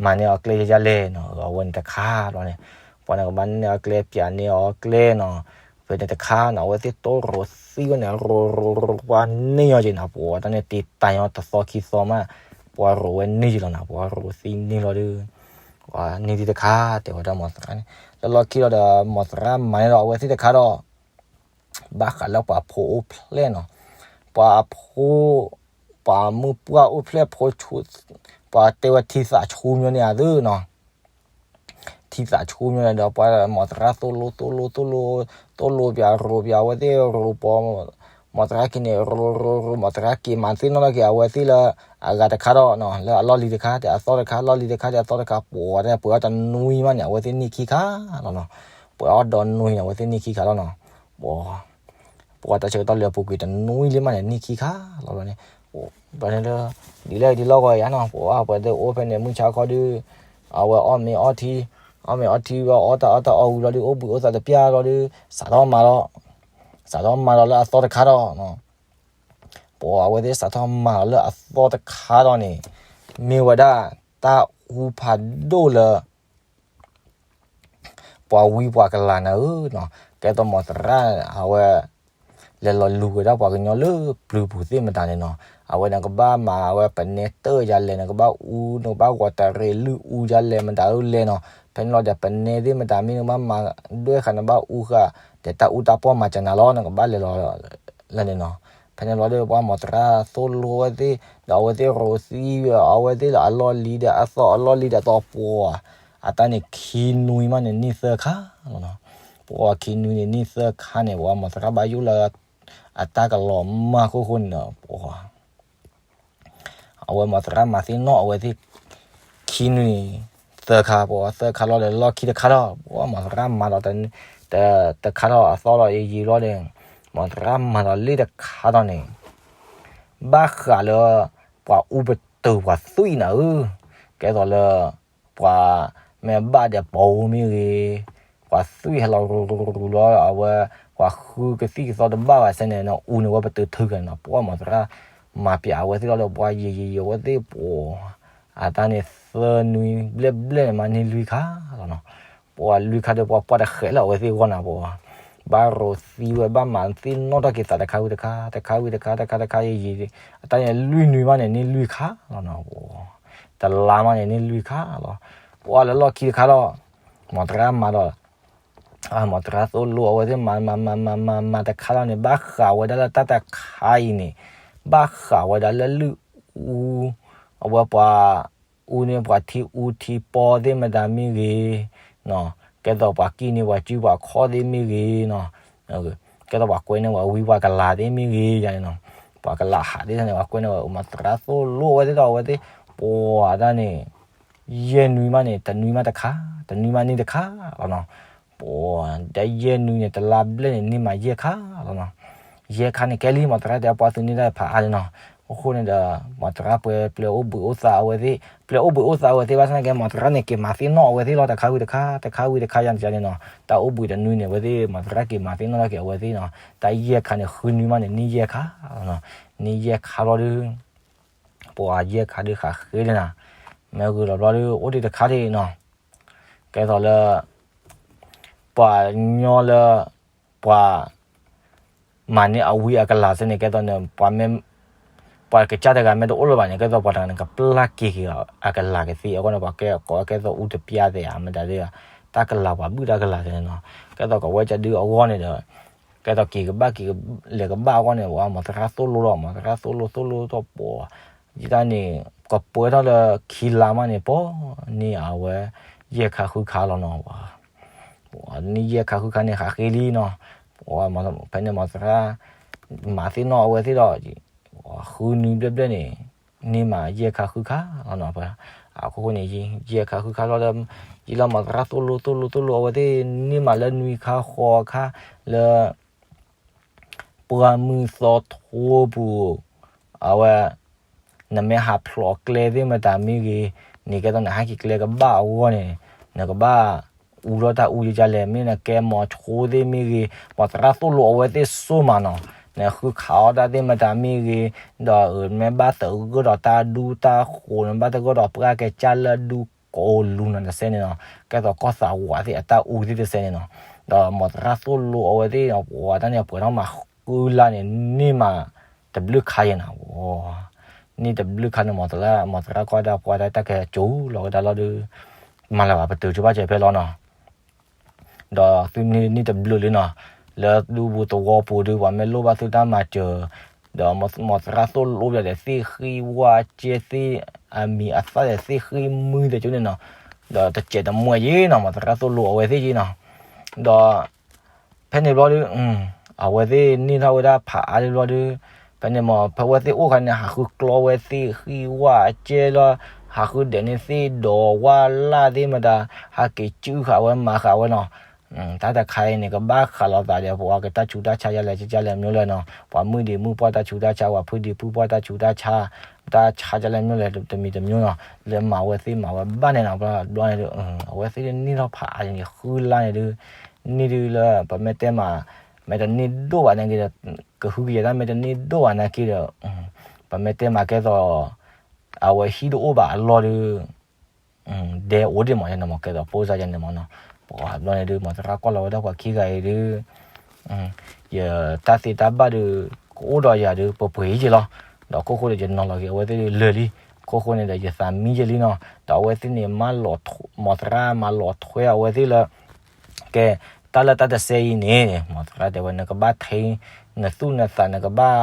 မၤန့ၢ်အီၤကျဲယဲယါလဲၣ်နီၤ, အဝဲန့ၣ်တခါလီၤန့ၣ်, ပှၤနကဘၣ်နဲၣ်န့ၢ်အီၤကျဲ ပၠးန့ၢ်အီၤကျဲနီၤ, ဖဲန့ၣ်တခါနီၤ အဝဲသ့ၣ်တိၢ်ရိးသံဝဲန့ၣ် ရိးရိးရိးပှၤန့ၢ်ညီက့ၤနီၤ, ပှၤတၢ်န့ၣ်တ့တၢ်ညီတသီခံသီမး, ပှၤရိးဝဲန့ၢ်က့ၤလီၤနီၤ, ပှၤရိးသံန့ၢ်လီၤဒုး ပှၤန့ၢ်သံတခါ တဲဝဲဒၣ်မီၤသရၣ်န့ၣ်, လၢလီၢ်ခံလီၤဒီး မီၤသရၣ်မၤန့ၢ်ဒီးအဝဲသ့ၣ်တခါဒီး ဘၣ်ဃးလၢပှၤဖိအိၣ်ဖျဲၣ်နီၤ, ပှၤဖိ ပှၤမုၢ်ပှၢ်အိၣ်ဖျဲၣ်ဖိဆူ ပှၤတဲဝဲထံသးဆူမီၤန့ၣ်အသုနီၤ, ထံသးဆူမီၤန့ၣ်ဒီး ပှၤမီၤသရၣ်သိၣ်လိသိၣ်လိသိၣ်လိ သိၣ်လိပၠးရိးပၠးအဝဲသ့ၣ်ရိးပှၤ မီၤသရၣ်ခံန့ၣ် ရိးရိးရိး မီၤသရၣ်က့ၤမၤသ့ၣ်နီၣ်လီၤက့ၤအဝဲသ့ၣ်လၢ အဂၤတခါဒီးနီၤ, လၢအလီၢ်လံၤတခါ တဲအသီတခါ လီၢ်လံၤတခါ တဲအသီတခါ ပှၤတဲပှဲၤအီၣ်တနွံမးန့ၣ် အဝဲသ့ၣ်န့ၢ်ခံခါလီၤနီၤ, ပှဲၤအီၣ်ဒီနွံန့ၣ် အဝဲသ့ၣ်န့ၢ်ခံခါလီၤနီၤ, ပှၤ ပှၤတၢ်ဆၢကတီၢ်လၢအပူၤကွံာ်တနွံလံမးန့ၣ် န့ၢ်ခံခါလီၤဘျီန့ၣ်, ဘျီန့ၣ်လၢ ဒ်လဲၣ်ဒ်လဲၣ်ဂီၤယါနီၤ, ပှၤပှၤသ့ၣ်အိၣ်ဖဲန့ၣ် မုၢ်ဆါခီဒုး အဝဲအီၣ်မ့ၤအီထံ, အီၣ်မ့ၤအီထံဝဲအီၣ်တၢ်အီၣ်တၢ်အီဝံၤလီၤဒုး အိၣ်ဘှံးအိၣ်သါတပျၢ်လီၤဒုး စးထီၣ်မၤလီၤ, စးထီၣ်မၤလီၤလၢအသီတခါဒီး ပှၤအဝဲသ့ၣ်စးထီၣ်မၤလီၤလၢအသီတခါဒီးန့ၣ် မ့ၢ်ဝဲဒၣ်တၢ်အူဖးဒိၣ်လၢ ပှၤဝံပှၤကလၤနၤဧၢနီၤ, ကဲသိးမီၤသရၣ်အဝဲ လဲၤလီၤလူၤဝဲဒၣ်ပှၤကညီလၢပျုၤပူၤသ့ၣ်မတၤန့ၣ်နီၤ, အဝဲနကဘၣ်မၤဝဲပနဲတၢၢ်ယါလဲၣ်, နကဘၣ်အူ နကဘၣ်ဂီၤတရံးလုၢ်အူယါလဲၣ်မတၤဧၢလဲၣ်နီၤ, ဖဲန့ၣ်လီၤဒီးပနဲသ့ၣ်မတၤမ့ၢ်နကဘၣ်မၤဒွဲၣ်ဃာ်နဘၣ်အူဃာ် ဒီးတၢ်အူတၢ်ပီၢ်မၤစၢၤနၤလီၤ နကဘၣ်လဲၤလီၤ လၢန့ၣ်နီၤ, ဖဲန့ၣ်လီၤဒီးပှၤမီၤသရၣ်သိၣ်လိဝဲသ့ၣ် ဒီးအဝဲသ့ၣ်ရိးသံဝဲ အဝဲသ့ၣ်လၢအလီၢ်လံၤဒီးအသီအလီၢ်လံၤဒီးအသီပှၤ အတၢ်န့ၣ်ခံနွံမးန့ၣ် န့ၢ်သၢခါလီၤနီၤ, ပှၤခံနွံန့ၣ်န့ၢ်သၢခါန့ၣ် ပှၤမီၤသရၣ်ဘၣ်ယိၣ်လၢ အတၢ်ကလီၤမၢ်ခိၣ်ဃိန့ၣ်ဒီး ပှၤ အဝဲမီၤသရၣ်မၤသ့ၣ်နီၣ်အဝဲသ့ၣ် ခံနွံသၢခါ ပှၤသၢခါလီၤဒီးလီၢ်ခံတခါဒီး ပှၤမီၤသရၣ်မၤဒီး တခါဒီးအသီဒီးယံာ်လီၤဒီး မီၤသရၣ်မၤဒီးလ့ၣ်တခါဒီးန့ၣ် ဘၣ်ဃးလၢ ပှၤအူပတုာ်ပှၤသွံၣ်နၤဧၢ, ကဲသိးလၢ ပှၤမ့ၢ်ဘၣ်ဒီးပိာ်မ့ၢ်ဂ့ၤ, ပှၤသွံၣ်ဟဲလီၤရူၤရူၤရူၤလီၤ အဝဲ ပှၤဃုကသံၣ်ကသီတဘၣ်ဘၣ်စဲန့ၣ် နအူန့ၢ်ဝဲပတုာ်ထုကန့ၣ်နီၤ, ပှၤမီၤသရၣ်မၤပၠးအဝဲသ့ၣ်လီၤဒီး ပှၤယံာ်ယံာ်ယံာ်အဝဲသ့ၣ်ပှၤ အတၢ်န့ၣ်သၢနွံဘျဲၣ်ဘျဲၣ်န့ၣ် မၤန့ၢ်လွံၢ်ခါလီၤနီၤ, ပှၤလွံၢ်ခါဒီးပှၤပှၢ်တဃဲးလၢအဝဲသ့ၣ်အဂီၢ်နၤ ပှၤ ဘၣ်ရိးသံဝဲ ဘၣ်မၤသ့ၣ်နီၣ်ထီၣ်က့ၤသးတခါဝံၤတခါ တခါဝံၤတခါ တခါတခါယံာ်ယံာ် အတၢ်န့ၣ်လွံၢ်နွံမးန့ၣ် န့ၢ်လွံၢ်ခါလီၤနီၤ. တလါမးန့ၣ် န့ၢ်လွံၢ်ခါလီၤ. ပှၤလၢလီၢ်ခံတခါလီၤ မီၤသရၣ်မၤဒီး မီၤသရၣ်သိၣ်လိအဝဲသ့ၣ်မၤမၤမၤမၤမၤမၤတခါလီၤန့ၣ် ဘၣ်ဃးဝဲဒၣ်လၢတၢ်တခါအံၤန့ၣ် ဘၣ်ဃးဝဲဒၣ်လၢလုၢ်အူ အဝဲပှၤအူန့ၣ် ပှၤထံအူထံပီသ့ၣ်မတၤမ့ၢ်ဂ့ၤ, ကဲသိးပှၤကံၣ်န့ၢ်ပှၤစုပှၤခီၣ်သ့ၣ်မ့ၢ်ဂ့ၤနီၤ, ကဲသိးပှၤကွဲန့ၢ်ပှၤဝံပှၤကလၤသ့ၣ်မ့ၢ်ဂ့ၤယါန့ၣ်နီၤ, ပှၤကလၤဟးသ့ၣ်န့ၣ် ပှၤကွဲန့ၢ်ပှၤ မီၤသရၣ်သိၣ်လိအဝဲသ့ၣ်ဒီးအဝဲသ့ၣ် ပှၤတၢ်န့ၣ် ယဲၢ်နွံမးန့ၣ် တနွံမးတခါ, တနွံမးန့ၢ်တခါလီၤနီၤ. ပှၤတၢ်ယဲၢ်နွံန့ၣ် တလါဘျဲၣ်န့ၣ် န့ၢ်မးယဲၢ်ခါလီၤနီၤ. ယဲၢ်ခါန့ၣ်ကဲလံ မီၤသရၣ်တဲပှၤသုန့ၢ်တၢ်ဖးအါန့ၣ်နီၤ. အဃိန့ၣ်ဒီး မီၤသရၣ်ပှဲၤပျဲအိၣ်ဘှံးအိၣ်သးအဝဲသ့ၣ်, ပျဲအိၣ်ဘှံးအိၣ်သးအဝဲသ့ၣ်ဘၣ်ဆၣ်သနာ်က့ မီၤသရၣ်န့ၣ် က့ၤမၤသ့ၣ်နီၣ်အဝဲသ့ၣ်လီၤ တခါဝံၤတခါ, တခါဝံၤတခါယါန့ၣ်နီၤ. တၢ်အိၣ်ဘှံးတနွံန့ၣ် အဝဲသ့ၣ် မီၤသရၣ်က့ၤမၤသ့ၣ်နီၣ်ထီၣ်က့ၤအဝဲသ့ၣ်နီၤ. တၢ်ယဲၢ်ခါန့ၣ် ဃုနွံမးန့ၣ် န့ၢ်ယဲၢ်ခါလီၤနီၤ. န့ၢ်ယဲၢ်ခါလီၤဒီး ပှၤယဲၢ်ခါဒုးဃးဃ့လၢနၤ, မ့ၢ်ဂ့ၤလီၤဘျီဒုး အိၣ်ဒံးတခါဒံးနီၤ. ကဲသိးလၢ ပှၤညီလၢ ပှၤ မၤန့ၢ်အဝံအကလၤစ့ၢ်န့ၣ် ကဲသိးန့ၣ် ပှၤကစၢ်တဂၤမ့ၢ်တအိၣ်လၢၤဘၣ်န့ၣ် ကဲသိးပှၤတဂၤန့ၣ် ကပျၢ်က့ၤက့ၤအကလၤကသ့အဂီၢ်န့ၣ် ပှၤကဲကိးကဲသိးအူတပျၢ်သ့ဧါ မတၤသ့ဧါ, တၢ်ကလၤပှၤဘုၣ်တၢ်ကလၤသ့န့ၣ်နီၤ. ကဲသိးကဝဲၤကၢဒုးအဂီၢ်န့ၣ်ဒီး ကဲသိးက့ၤကဘၣ်က့ၤလဲၤကဘၣ်အဂီၢ်န့ၣ် ပှၤမီၤသရၣ်သိၣ်လိလီၤ, မီၤသရၣ်သိၣ်လိသိၣ်လိထီၣ်ပှၤ ယတၢ်န့ၣ် ကပှဲၤထီၣ်လၢခံလါမးန့ၣ် ပှၤန့ၢ်အဝဲ ယဲၢ်ခါဃုခါလီၤနီၤ. ပှၤန့ၢ်ယဲၢ်ခါဃုခါန့ၣ် ဃးဃ့လံနီၤ. ဖဲန့ၣ်မီၤသရၣ် မၤသ့ၣ်နီၣ်အဝဲသ့ၣ်ဒီး ဃုနွံဘျဲၣ်ဘျဲၣ်န့ၣ် န့ၢ်မးယဲၢ်ခါဃုခါလီၤနီၤ. အခိၣ်ဃိန့ၣ် ယဲၢ်ခါဃုခါလီၤဒီး ယလီၤမီၤသရၣ်သိၣ်လိသိၣ်လိသိၣ်လိအဝဲသ့ၣ် န့ၢ်မးလၢနွံခါဃိးခါလၢ ပှၢ်မုၢ်သီထိပူၤ အဝဲ နမ့ၢ်ဟးဖျိးကျဲသ့ၣ်မတၤမ့ၢ်ဂ့ၤန့ၣ် ကဲသိးနဟဲက့ၤကျဲကဘၣ်အဂီၢ်န့ၣ် နကဘၣ်အူထီၣ်တၢ်အူယကလဲၣ်, မ့ၢ်နကဲမီၤဆိသ့ၣ်မ့ၢ်ဂ့ၤ မီၤသရၣ်သိၣ်လိအဝဲသ့ၣ်စိမးနီၤ. နဃုခးအီၣ်တၢ်သ့ၣ်မတၤမ့ၢ်ဂ့ၤ ဒီးမ့ၢ်ဘၣ်သဂၢၢ်ဒီးတၢ်ဒူတၢ်ဃိၤ နဘၣ်သဂၢၢ်ဒီးပှၢ်ကစၢ်လၢဒူကိးလူၤနီၤတစဲးန့ၣ်နီၤ, ကဲသိးကီၢ်သးဝးသ့ၣ်အတၢ်အူသ့ၣ်တစဲးန့ၣ်နီၤ, ဒီးမီၤသရၣ်သိၣ်လိအဝဲသ့ၣ် ပှၤတၢ်န့ၣ်ပှဲၤထီၣ်မးဃုလါန့ၣ် န့ၢ်မးတဘျုးခါယဲနီၤ. န့ၢ်တဘျုးခါန့ၣ် မီၤသရၣ် မီၤသရၣ်ကီၢ်ဒၣ်ပှၢ်တၢ် တၢ်ကဲကၠိလီၤကဒါလီၤဒီး မၤလၢၤဘၣ်ပတုာ်ဆိဘၣ်စဲးဖဲလီၤနီၤ. ဒီးသုန့ၢ်န့ၢ်တဘျုးလံနီၤ, လၢဒူပူၤသဝီပူၤဒုး ပှၤမ့ၢ်လိၣ်ဘၣ်သုတၢ်မၤစၢၤ, ဒီးမီၤသရၣ်သိၣ်လိဘၣ်ဒီးသ့ၣ်ဃံဝါကဲသ့ၣ်အမံၤအသၣ်ဒီးသ့ၣ်ဃံမုၢ်တကၠိန့ၣ်နီၤ, ဒီးတစဲးတမှဲယဲနီၤ မီၤသရၣ်သိၣ်လိအဝဲသ့ၣ်ယဲနီၤ, ဒီး ဖဲန့ၣ်ဘျီဒုး အဝဲသ့ၣ်န့ၢ်ထီၣ်ဝဲဒၣ်ဖးအါဒုးဘျီဒုး, ဖဲန့ၣ်မ့ၢ် ဖဲဝဲသ့ၣ်အိၣ်ခါန့ၣ် ဟးဃုကျီဝဲသ့ၣ်ဃံဝါကဲလီၤ, ဟးဃုဒဲးန့ၢ်သ့ၣ်ဒီးဝါလၢ်သ့ၣ်မတၤ, ဟးက့ၤစုဃာ်ဝဲမၤဃာ်ဝဲနီၤ. တၢ်တခါအံၤန့ၣ် ကဘၣ်ဃးလိာ်သးဒီး ပှၤကတၢ်ဆူးတၢ်ဆါယါလဲၣ် ကလဲၣ်မ့ၢ်လဲၣ်နီၤ, ပှၤမုၢ်ဒံးမုၢ်ပှၢ်တၢ်ဆူးတၢ်ဆါ ပှၤဖုဒံးဖုပှၢ်တၢ်ဆူးတၢ်ဆါ, တၢ်ဆါယါလဲၣ်မ့ၢ်လဲၣ် တမံၤတမံၤနီၤ, လၢမၤဝဲသ့ၣ်မၤဝဲဘၣ်န့ၣ်နီၤ, ဘျီန့ၣ်ဒုး အဝဲသ့ၣ်န့ၢ်ထီၣ်ဖးအါန့ၣ် ဃုလါန့ၣ်ဒုး န့ၢ်ဒုးလၢ ပမ့ၢ်တဲမး မ့ၢ်တန့ၢ်ဒိၣ်ဘၣ်နာ်က့ဒီး ကဟုကယာ်တၢ်မ့ၢ်တန့ၢ်ဒိၣ်ဘၣ်နာ်က့ဒီး ပမ့ၢ်တဲမးကဲသိး အဝဲဟံၣ်တအိၣ်ဘၣ်အလီၢ်ဒုး ဒဲအိၣ်ဒံးမးယဲနီၤ မ့ၢ်ကဲသိး ပိၢ်စါယဲန့ၣ်မ့ၢ်နီၤ, ပှၤဘျီန့ၣ်ဒုး မီၤသရၣ်ကွၢ်လီၤဝဲဒၣ်ပှၤခံဂၤအံၤဒုး ယတၢ်သ့တၢ်ဘၣ်ဒုး ကအိၣ်ဒီးယၤဒုး ပှဲၤပှဲၤယဲလီၤ, ဒီးခိၣ်ဃိဒီး ယနီၤလီၤက့ၤအဝဲသ့ၣ်လၢာ်လံ, ခိၣ်ဃိန့ၣ်ဒီး ယသးမံယဲလံနီၤ, ဒီးအဝဲသ့ၣ်န့ၣ် မၤလီၤ မီၤသရၣ်မၤလီၤထွဲအဝဲသ့ၣ်လၢ ကဲ တၢ်လၢတၢ်တဆဲအံၤန့ၣ် မီၤသရၣ်တဲဝဲ နကဘၣ်ထဲ နသူၣ်နသး နကဘၣ်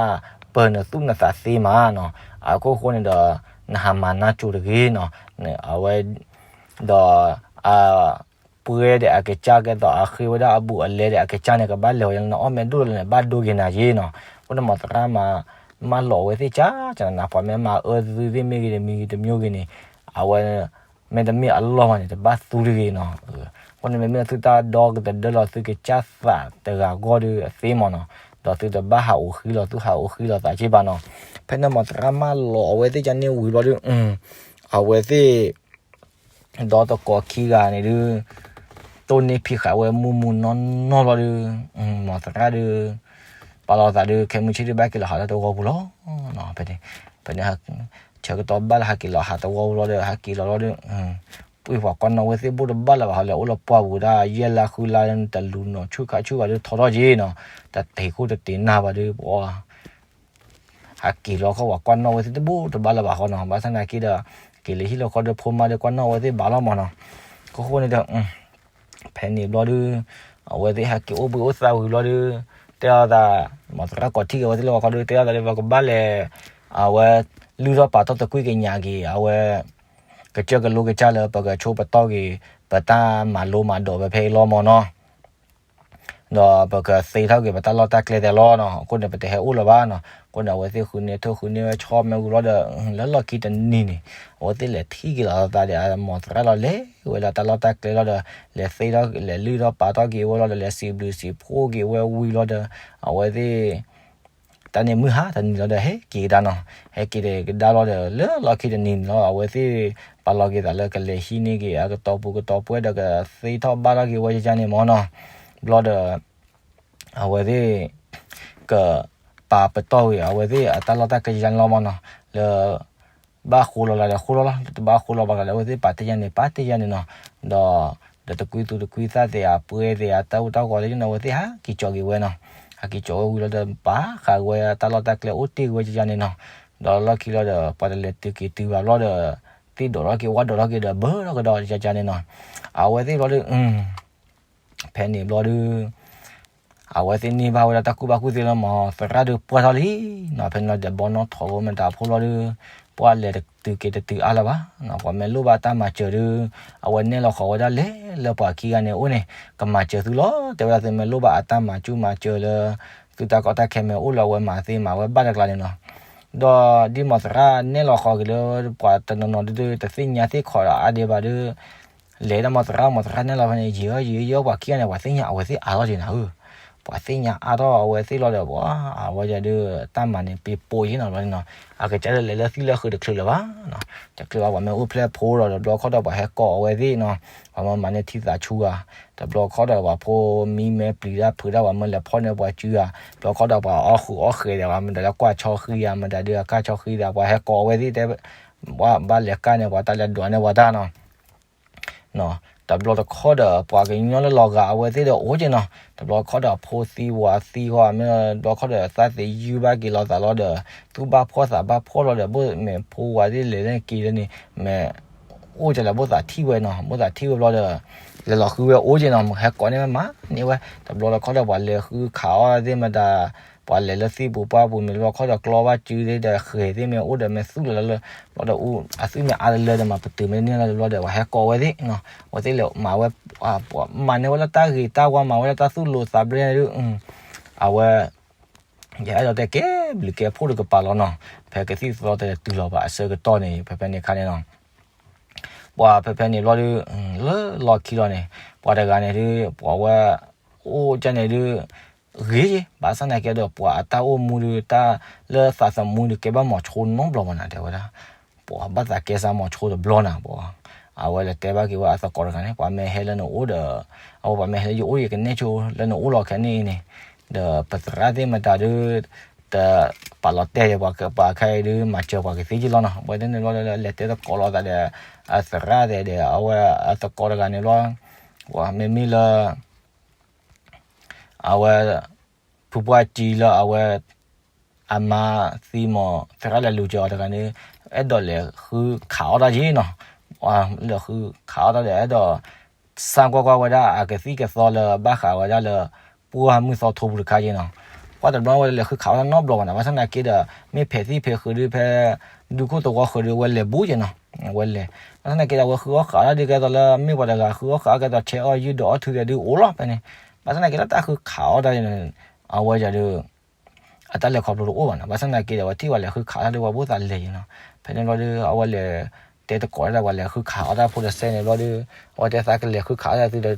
ပၢၤနသူၣ်နသးသ့မးနီၤ, အခိၣ်ဃိန့ၣ်ဒီး နဟးမၤနၢ်ကၠိတဂ့ၤနီၤ, အဝဲ ဒီး အ ပှဲၤဒီးအကစၢ်ကဲသိး အဃ့ဝဲဒၣ်အဘူးအလဲဒီးအကစၢ်န့ၣ် ကဘၣ်လဲၤဝဲ နအီၣ်မ့ၢ်ဒိၣ်လၢန့ၣ် ဘၣ်ဒိက့ၤနၤယဲနီၤ, အဃိန့ၣ်မီၤသရၣ်မၤ မၤလီၤဝဲသ့ၣ်ကၢ်ကၢ်နးနး ပှၤမ့ၢ်မၤအၢသုသ့ၣ်မ့ၢ်ဂ့ၤ တမံၤဂ့ၤတမံၤဂ့ၤန့ၣ် အဝဲ မ့တမ့ၢ်အလီၢ်ဘၣ်န့ၣ် တဘၣ်သူတဂ့ၤနီၤ, အဃိန့ၣ်မ့မ့ၢ်သုတၢ်ဒီကတၢၢ်လီၤ သုကစၢ်သးတဂၤဂီၢ်ဒီးအသ့မးနီၤ, ဒီးသုတဘၣ်ဟးအိၣ်ဃံလီၤ သုဟးအိၣ်ဃံလီၤသးက့ဘၣ်နီၤ, ဖဲန့ၣ်မီၤသရၣ်မၤလီၤအဝဲသ့ၣ်ကန့ၣ်ဝံၤဘျီဒီး အဝဲသ့ၣ် ဒီတကိးခံဂၤန့ၣ်ဒုး တိၢ်န့ၢ်ဖံးဃာ်ဝဲမူမူနီၢ်နီၢ်ဘျီဒီး မီၤသရၣ်ဒုး ပာ်လီၤသးဒုး ခဲမုၢ်ဆ့ၣ်ဒုး ဘၣ်က့ၤလီၤဟးလၢတဝီပူၤလီၤ. ဖဲန့ၣ် ဆၢကတီၢ်ဘၣ်လၢဟးက့ၤလီၤဟးတဝီပူၤလီၤဒီး ဟးက့ၤလီၤလီၤဒီး ပှ့ၤပှၤကွၢ်နီၣ်ဝဲသ့ၣ်ဘိၣ်တဘၣ်လၢၤဘၣ်ဟီလဲၣ်, အိၣ်လၢပှၢ်ပူၤဒၣ်ယဲၢ်လါဃုလါ တလူၤနီၤဆူၣ်ခးဆူၣ်ဘၣ်ဒီးထီထီၣ်က့ၤနီၤ, တတ့ၤခိၣ်တတ့ၤနၢ်ဘၣ်ဒီး ပှၤ ဟးက့ၤလီၤခီ ပှၤကွၢ်နီၣ်ဝဲသ့ၣ်တဘိၣ်တဘၣ်လၢၤဘၣ်ဃီနီၤ, ဘၣ်ဆၣ်သနာ်က့ဒီး က့ၤလၢဟံၣ်လီၤခီဒီး ဖိမါဒီးကွၢ်နီၣ်ဝဲသ့ၣ်ဘၣ်လီၤမးနီၤ, အဃိန့ၣ်ဒီး ဖဲန့ၣ်ဘျီဒုး အဝဲသ့ၣ်ဟဲက့ၤအိၣ်ဘှံးအိၣ်သါဝံၤဘျီဒုး တဲအီၤသး, မၤသရၣ်ကိးထံၣ်က့ၤအဝဲသ့ၣ်လၢပှၤခီဒုး တဲအီၤသးလၢပကဘၣ်လဲၤ အဝဲ လုၢ်ထီၣ်ပာ်ထီၣ်သကွံာ်ကညးက့ၤ အဝဲ ကစၢၢ်ကလိကစၢ်လၢပကဆိပတီၢ်က့ၤ ပတၢ်မၤလိမၤဒိးဝဲဖဲအံၤလီၤမးနီၤ ဒီးပကသ့ထီၣ်က့ၤပတၢ်လီၢ်တၢ်ကျဲသ့ၣ်လီၤနီၤ, အဃိန့ၣ် ပတဟဲအိၣ်လၢၤဘၣ်နီၤ, အဃိန့ၣ်အဝဲသ့ၣ်ဃုန့ၢ်ထိၣ်ဃုန့ၢ်ဝဲဆီမ့ၢ်ဝံၤလီၤဒီး လၢလီၢ်ခံတနံၤန့ၣ် အဝဲသ့ၣ်လဲၤထံၣ်က့ၤလီၤသးဒီး အမၤသရၣ်လီၤ လဲၤဝဲလၢတၢ်လီၢ်တၢ်ကျဲလီၤဒီး လဲၤသ့ထီၣ်လဲၤလုၢ်ထီၣ်ပာ်ထီၣ်က့ၤဝဲလီၤဒီး လဲၤစံးဘျုးစံးဖှိၣ်က့ၤဝဲဝံၤလီၤဒီး အဝဲသ့ၣ် တၢ်န့ၣ်မုၢ်ဟါတနံၤလီၤဒီး ဟဲက့ၤကဒါနီၤ, ဟဲက့ၤကဒါလီၤဒီး လၢလီၢ်ခံတနံၤန့ၣ်လီၤ အဝဲသ့ၣ်ပာ်လီၤက့ၤသးလၢကလဲၤဟံးန့ၢ်က့ၤအကတီၢ်ပူၤကတီၢ်ပှဲၤဒီး ကသ့ထီၣ်ဘၣ်ထီၣ်က့ၤဝဲယါန့ၣ်မးနီၤ, ဘျီဒီး အဝဲသ့ၣ် က ပာ်ပတီၢ်ဝံၤ အဝဲသ့ၣ်အတၢ်လီၢ်တၢ်ကျဲယါန့ၣ်လီၤမးနီၤ, လၢ ဘၣ်ဃိလီၤလၢၤဒီးဃိလီၤလီၤ, တဘၣ်ဃိလီၤဘၣ်လီၤဒီး အဝဲသ့ၣ်ပာ်တ့ၢ်ယါန့ၣ် ပာ်တ့ၢ်ယါန့ၣ်နီၤ, ဒီး ဒီးတကွံသူတကွံသၣ်သ့ၣ်ဧါ ပှဲၤသ့ၣ်ဧါ တၢ်အူတၢ်ဂီၤသ့ၣ်န့ၣ် အဝဲသ့ၣ်ဟးက့ၤကၠီက့ၤဝဲနီၤ, ဟးက့ၤကၠီဝဲဝံၤလီၤဒီး ပာ်ဃာ်ဝဲတၢ်လီၢ်တၢ်ကျဲအိၣ်တ့ၢ်က့ၤဝဲယါန့ၣ်နီၤ, ဒီးလီၢ်ခံလီၤဒီး ပှၤတလဲၤတုၤက့ၤတုၤဘၣ်ဘျီဒီး သ့ၣ်ဒိးထီၣ်က့ၤဝၣ်ဒိးထီၣ်က့ၤဒီး ဘၢထီၣ်ကဒီးယါယါန့ၣ်နီၤ, အဝဲသ့ၣ်ဘျီဒီး ဖဲန့ၣ်ဘျီဒုး အဝဲသ့ၣ်န့ၢ်ဘၣ်ဝဲဒၣ်တၢ်ကူၣ်ဘၣ်ကူၣ်သ့လီၤမး သရၣ်ဒုးပှၢ်ထီၣ်လံနီၤ, ဖဲန့ၣ်လီၤဒီးဘီနီၣ်ထိးဝဲမတၤဖိလီၤဒုး ပှၢ်လဲၤတတုၤက့ၤတတုၤအါလၢၤဘၣ်, ပှၤမ့ၢ်လိၣ်ဘၣ်တၢ်မၤစၢၤဒုး အဝဲနဲၣ်လီၤဃီၤဝဲဒၣ်လဲၤလၢပှၤခံဂၤန့ၣ်အိၣ်န့ၣ် ကမၤစၢၤသုလီၤ, တဲဝဲဒၣ်သုမ့ၢ်လိၣ်ဘၣ်အတၢ်မၤစူၣ်မၤစၢၤလၢ သုတၢ်ကီတၢ်ခဲမ့ၢ်အိၣ်လၢအဝဲမၤသ့မၤဝဲဘၣ်တကျါန့ၣ်နီၤ, ဒီးဒ်မၤသရၣ်နဲၣ်လီၤဃီၤက့ၤလၢ ပှၤတနီၤနီၤဒုး တသ့ၣ်ညါသ့ၣ်ခီးဒီးအါဒံးဘၣ်ဒုး လဲၤဒၣ်မၤသရၣ် မၤသရၣ်နဲၣ်လီၤဖဲန့ၣ် ယံာ်အီယံာ်ယံာ် ပှၤခံဂၤန့ၣ် ပှၤသ့ၣ်ညါအဝဲသ့ၣ်အါထီၣ်က့ၤနၤဧၢ, ပှၤသ့ၣ်ညါအါထီၣ်အဝဲသ့ၣ်လီၤဒီး ပှၤအဝဲဒၣ်ဒုး တၢ်မၤန့ၣ်ပ့ၤပိာ်ယ့ၣ်နီၤဘျီန့ၣ်နီၤ, အကစၢ်ဒုးလဲၤလၢသံလၢဃုာ်တချုးလၢၤဘၣ်နီၤ, တချုးဘၣ် ပှၤမ့ၢ်အိၣ်ဖျဲၣ်ဖိဒီး တဘျီခီဒီးပှၤဟဲကိးအဝဲသ့ၣ်နီၤ, ပှၤမ့ၢ်မၤန့ၢ်ထံသးဆူဂၤ, တဘျီခီဒီးပှၤဖိမံမ့ၢ်ပျံၤတၢ်ဖုးတၢ်ပှၤမၢလဲၤဖီၣ်န့ၢ်ပှၤစုဂၤ, တဘျီခီဒီးပှၤအီၣ်ဃုာ်အီၣ်ဃဲၤဒီး ပှၤမတၤလၢကွၢ်ဆီဃံဧါ မတၤဒုးအကၢ်ဆီဃံဒီး ပှၤဟဲကိးအဝဲသ့ၣ်တဲ ပှၤဘၣ်လဲၤကၢ်န့ၣ် ပှၤတၢ်လဲၤဒွးန့ၢ်ပှၤတၢ်နီၤ တဘျီတခီဒီး ပှၤကညီလၢလီၤဂာ်အဝဲသ့ၣ်ဒီးအိၣ်က့ၤနီၤ, တဘျီခီဒီးဖိသံဝၤသံဃီ မ့ၢ်တဘျီခီဒီးသးသ့ယုၢ်ဘၣ်က့ၤလိာ်သးလီၤဒီး သူၣ်ဘၣ်ဖှီၣ်သးဘၣ်ဖှီၣ်လီၤဒီး ဘိၣ်မ့ၢ်ဖိဝၤသ့ၣ်လဲၤလၢက့ၤလၢန့ၣ် မ့ၢ်အိၣ်ကလဲၣ် ဘိၣ်သးထံၣ်ဝဲနီၤ, ဘိၣ်သးထံၣ်ဝဲဘျီဒီး လဲၤလီၤဃုဝဲအိၣ်က့ၤနီၤ, ဟဲကိးန့ၢ်ဝဲမၤန့ၢ်ဝဲ တဘျီတခီဒီးပှၤလဲၤဃုခးအီၣ်သ့ၣ်မတၤ ပှၤလဲၤလၢသ့ၣ်ပူၤပှၢ်ပူၤမ့ၢ်တဘျီခီဒီးကျီဘၣ်စုသ့ၣ်ဒီးဃဲၤသ့ၣ်မ့ၢ်အိၣ်ဒီးမ့ၢ်သူၣ်လီၤလၢ ဘျီဒီးအူ အသွံၣ်မ့ၢ်အါလၢလၢဒီးမၤပတုာ်မ့ၢ်န့ၢ်လီၤတဘျီဒီး ပှၤဟဲကိးဝဲသ့ၣ်နီၤ, အဝဲသ့ၣ်လဲၤမၤဝဲ မၤန့ၢ်ဝဲလၢတၢ်ဂ့ၤတၢ်ဝါ မၤဝဲလၢတၢ်သူၣ်လိၤသးဘျ့န့ၣ်ဒုး အဝဲ ယအဲၣ်ဒိးတဲကဲ ဘျုးကဲဖှိၣ်တကပၤလီၤနီၤ, ဖဲကသံၣ်သီတဲတုၤလီၤဘၣ်အဆၢကတီၢ်န့ၣ် ဖဲဖဲန့ၣ်ခါန့ၣ်နီၤ ပှၤဖဲဖဲန့ၣ်ဘျီဒုး လၢလီၢ်ခံလီၤန့ၣ် ပှၤတဂၤန့ၣ်ဒုး ပှၤဝဲ အိၣ်ကၢ်န့ၣ်ဒုး ဂ့ၤ ဘၣ်ဆၣ်သနာ်က့ဒီး ပှၤအတၢ်အိၣ်မူဒုး တၢ်လၢသးသမူဒုး ကဲဘၣ်မီၤဆိနီတဘျီဘၣ်နၤ တဲဝဲဒၣ်, ပှၤဘၣ်သးကဲစၢ်မီၤဆိတဘျီနၤ ပှၤ အဝဲလဲၤတဲဘၣ်က့ၤဝဲအသကိးတဂၤန့ၣ် ပှၤမ့ၢ်ဟဲလၢနအိၣ်ဒီး အဝဲပှၤမ့ၢ်ဟဲလၢယအိၣ် ယကနဲၣ်ဆိလၢနအိၣ်လီၤခဲန့ၣ်န့ၣ် ဒီးပသရၣ်သ့ၣ်မတၤဒုး တပာ်လီၤတဲာ်ဒီးပှၤခဲအံၤဒုး မၤစၢၤပှၤကသ့က့လီၤနီၤ, ပှၤသ့ၣ်န့ၣ်ဘျီဒီး လဲၤတဲသကိးလိာ်သးဒီး အသရၣ်သ့ၣ်ဒီး အဝဲအသကိးတဂၤန့ၣ်ဘျီ ပှၤမ့မ့ၢ်လၢ အဝဲ ဖုပှၢ်ကံလၢအဝဲ အမါသံမီၤ သရၣ်လဲၤလူၤစၢၤအီၤတဂၤန့ၣ် အဲၣ်ဒိးလဲၤဃုခးအီၣ်တၢ်က့နီၤ, လဲၤဃုခးအီၣ်တၢ်ဒီး အဲၣ်ဒိး စမ်းကွၢ်ကွၢ်ဝဲဒၣ်အကသံၣ်ကသီလၢဘၣ်ဃးဝဲဒၣ်လၢ ပှၢ်မုၢ်သီထိပူၤတခါက့နီၤ, ပှၤတဘျီဝဲလဲၤဃုခးအီၣ်တၢ်နီတဘျီဘၣ်နီၤ, ဘၣ်ဆၣ်သနာ်က့ဒီး မ့ၢ်ဖဲသံၣ်ဖဲဃုာ်ဒုးဖဲ ဒူခိၣ်သဝီဃုာ်ဒုး အဝဲလဲၤဘူးက့နီၤ, အဝဲလဲၤ, ဘၣ်ဆၣ်သနာ်က့ဒီး အဝဲဃုအီၣ်ဃးအီၣ်တၢ်ဒုးကဲသိးလၢ မ့ၢ်ပှၤတဂၤဃုအီၣ်ဃးအီၣ်ကဲသိး ထဲအီၣ်ယုၢ်ဒီးအီၣ်ထုးသဲးဒုးအိၣ်လီၤဖဲန့ၣ်, ဘၣ်ဆၣ်သနာ်က့လၢတၢ်ဃုခးအီၣ်တၢ်န့ၣ် အဝဲဒၣ်ဒုး အတၢ်လဲၤခီဖျိတအိၣ်ဘၣ်နီၤ, ဘၣ်ဆၣ်သနာ်က့ဒီး အဝဲထံၣ်ပှၤလဲၤဃုခးအီၣ်တၢ်ဒုး ပှၤဘိၣ်သးလဲၤက့နီၤ, ဖဲန့ၣ်ဘျီဒုး အဝဲလဲၤ တဲသကိးတၢ်ဒီး ပှၤလဲၤဃုခးအီၣ်တၢ်ဖိတစဲးန့ၣ်ဘျီဒုး အဝဲတဲသးကလဲၤဃုခးအီၣ်တၢ်သုဒီး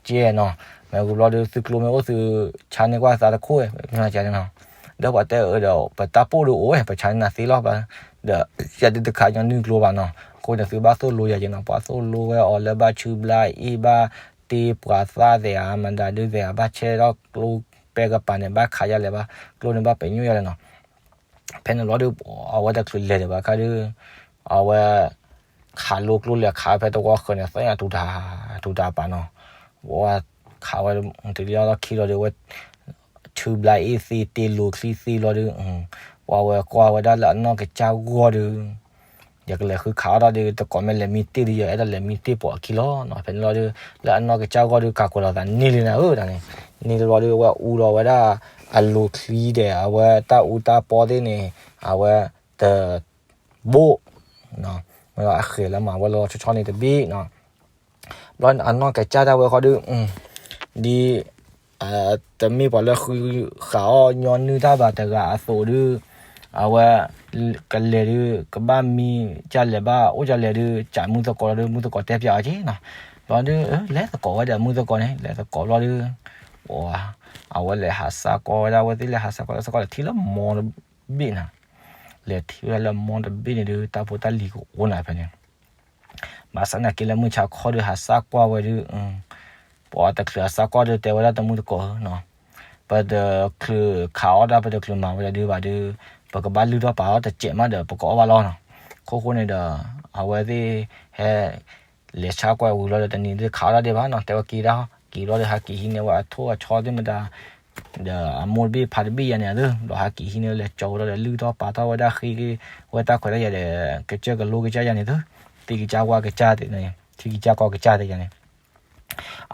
ကဲနီၤ, မ့ၢ်ဂ့ၤဘျီဒုး သုကျိမ့ၢ်အိၣ်သု ဆါန့ၢ်ကွၢ်သးတခိၣ်ဝဲ မ့ၢ်ကဲန့ၣ်နီၤ, ဒီးပှၤတဲအၢဒီး ပတၢ်ပိၢ်ဒုးအိၣ်ဝဲ ပဆါန့ၢ်နၤသ့လီၤ, ဒီး ယၤဒုးတခးညီနုၢ်ကျိဘၣ်နီၤ, အဃိန့ၣ်သုဘၣ်သိၣ်လိယၤက့နီၤ, ပှၤသိၣ်လိဝဲအီၤလၢဘၣ်ဆူဘျါအ့ၣ်ဘၣ် တ့ပှၤသၣ်သ့ၣ်ဧါ မတၤဒုးသ့ၣ်ဧါ ဘၣ်ဆဲးထီၣ်ကျိပဲကပၤန့ၣ် ဘၣ်ခးယၤလဲၣ်ဘၣ် ကျိန့ၣ်ဘၣ်ပညိၣ်ယၤလဲၣ်နီၤ, ဖဲန့ၣ်ဘျီဒုး အဝဲတချုးလဲၤဒီးဘၣ်ခါဒုး အဝဲ ခ ခးလိကျိလဲၤခးဖဲတဝီဃၢၤန့ၣ် သ့ၣ်ညါတူၤတၢ် တူၤတၢ်ပာ်နီၤ, ဝဲခးဝဲ တုၤလၢလီၢ်ခံလီၤဒီး ဝဲ ထုးဘျါအ့ၣ်သ့တ့လိချံသ့လီၤဒီး ပှၤဝဲကွၢ်ဝဲဒၣ်လၢအနီၢ်ကစၢ်ဂီၢ်ဒီး ယကလဲၤဃုခးအီၣ်တၢ်ဒီး တကိးမ့ၢ်လဲၤမံတ့ၢ်ဒီး ယအဲၣ်ဒိးလဲၤမံတ့ၢ်ပိာ်အခံလီၤနီၤ. ဖဲန့ၣ်လီၤဒီး လၢအနီၢ်ကစၢ်ဂီၢ်ဒီး ကးကွဲးလီၤသးန့ၢ်လံနၤဧၢဒၣ်န့ၣ်, န့ၢ်တဘျီဒီး ဝဲအူလီၤဝဲဒၣ်အလိချံဒီး အဝဲတၢ်အူတၢ်ပီသ့ၣ်န့ၣ် အဝဲတ ဘိၣ်, မ့ၢ်ဒီးအဃဲၤလၢမၤဝဲလီၤဆီဆီန့ၣ်တဘ့ၣ်နီၤ. ဘျီအနီၢ်ကစၢ်ဒၣ်ဝဲဃီဒီး ဒ် တမ့ၢ်ပှၤလၢဃုဃာ်အီၣ်ညီနုၢ်တၢ်ဘၣ်တဂၤအသိးဒီး အဝဲ ကလဲၤဒီး ကဘၣ်မံကလဲၤဘၣ်အိၣ်ကလဲၤဒီး ကးမုၢ်သကိးလီၤဒီး မုၢ်သကိးတဲပၠးအီၤက့နီၤ. ဘျီဒီး လဲၤသကိးဝဲဒီးမုၢ်သကိးန့ၣ် လဲၤသကိးဘျီဒီး အဝဲလဲၤဟးစၢ်ကွၢ်ဝဲဒၣ် အဝဲသ့ၣ်လဲၤဟးစၢ်ကွၢ် စၢ်ကွၢ်လဲၤထံၣ်လၢမီတဘ့ၣ်နီၤ. လဲၤထံၣ်ဝဲဒၣ်လၢမီတဘ့ၣ်န့ၣ်ဒီး တၢ်ဖိတၢ်လံၤကအိၣ်နၤဖဲန့ၣ် ဘၣ်ဆၣ်သနာ်က့လၢမုၢ်ဆါခီဒီးဟးစၢ်ကွၢ်ဝဲဒီး ပှၤတချုးဟးစၢ်ကွၢ်ဒီးတဲဝဲဒၣ်တမုၢ်သကိးဧၢနီၤ, ပတချုးခးအီၣ်တၢ် ပတချုးမၤဝဲဒၣ်ဒုးဘၣ်ဒီး ပကဘၣ်လုၢ်ထီၣ်ပာ်ထီၣ်တစဲးမးဒီး ပကအီၣ်ဘၣ်လီၤနီၤ. အခိၣ်ဃိန့ၣ်ဒီး အဝဲသ့ၣ်ဟဲ လဲၤဆၢ်ကွၢ်ဝံၤလီၤဒီး တနံၤဒုးခးအီၣ်တၢ်ဒံးဘၣ်နီၤ, တဲဝဲက့ၤဒၣ် က့ၤဘျီဒီး ဟးက့ၤဟံးန့ၢ်ဝဲအထိၣ်အဆီသ့ၣ်မတၤ ဒီးအမိၢ်တဘ့ၣ်ဖးတဘ့ၣ်ယၤန့ၣ်သု, ဒီးဟးက့ၤဟံးန့ၢ်လဲၤကၠီဝဲလီၤဒီး လုၢ်ထီၣ်ပာ်ထီၣ်ဝဲဒၣ်ဃ့ဝဲတၢ်ခွဲးတၢ်ယာ်ဒီး ကစၢၢ်ကလိကစၢ်ယၤန့ၣ်သု, သံကစၢ်ဝါကစၢ်သ့ၣ်န့ၣ် ထံကစၢ်ကီၢ်ကစၢ်သ့ၣ်ယၤန့ၣ်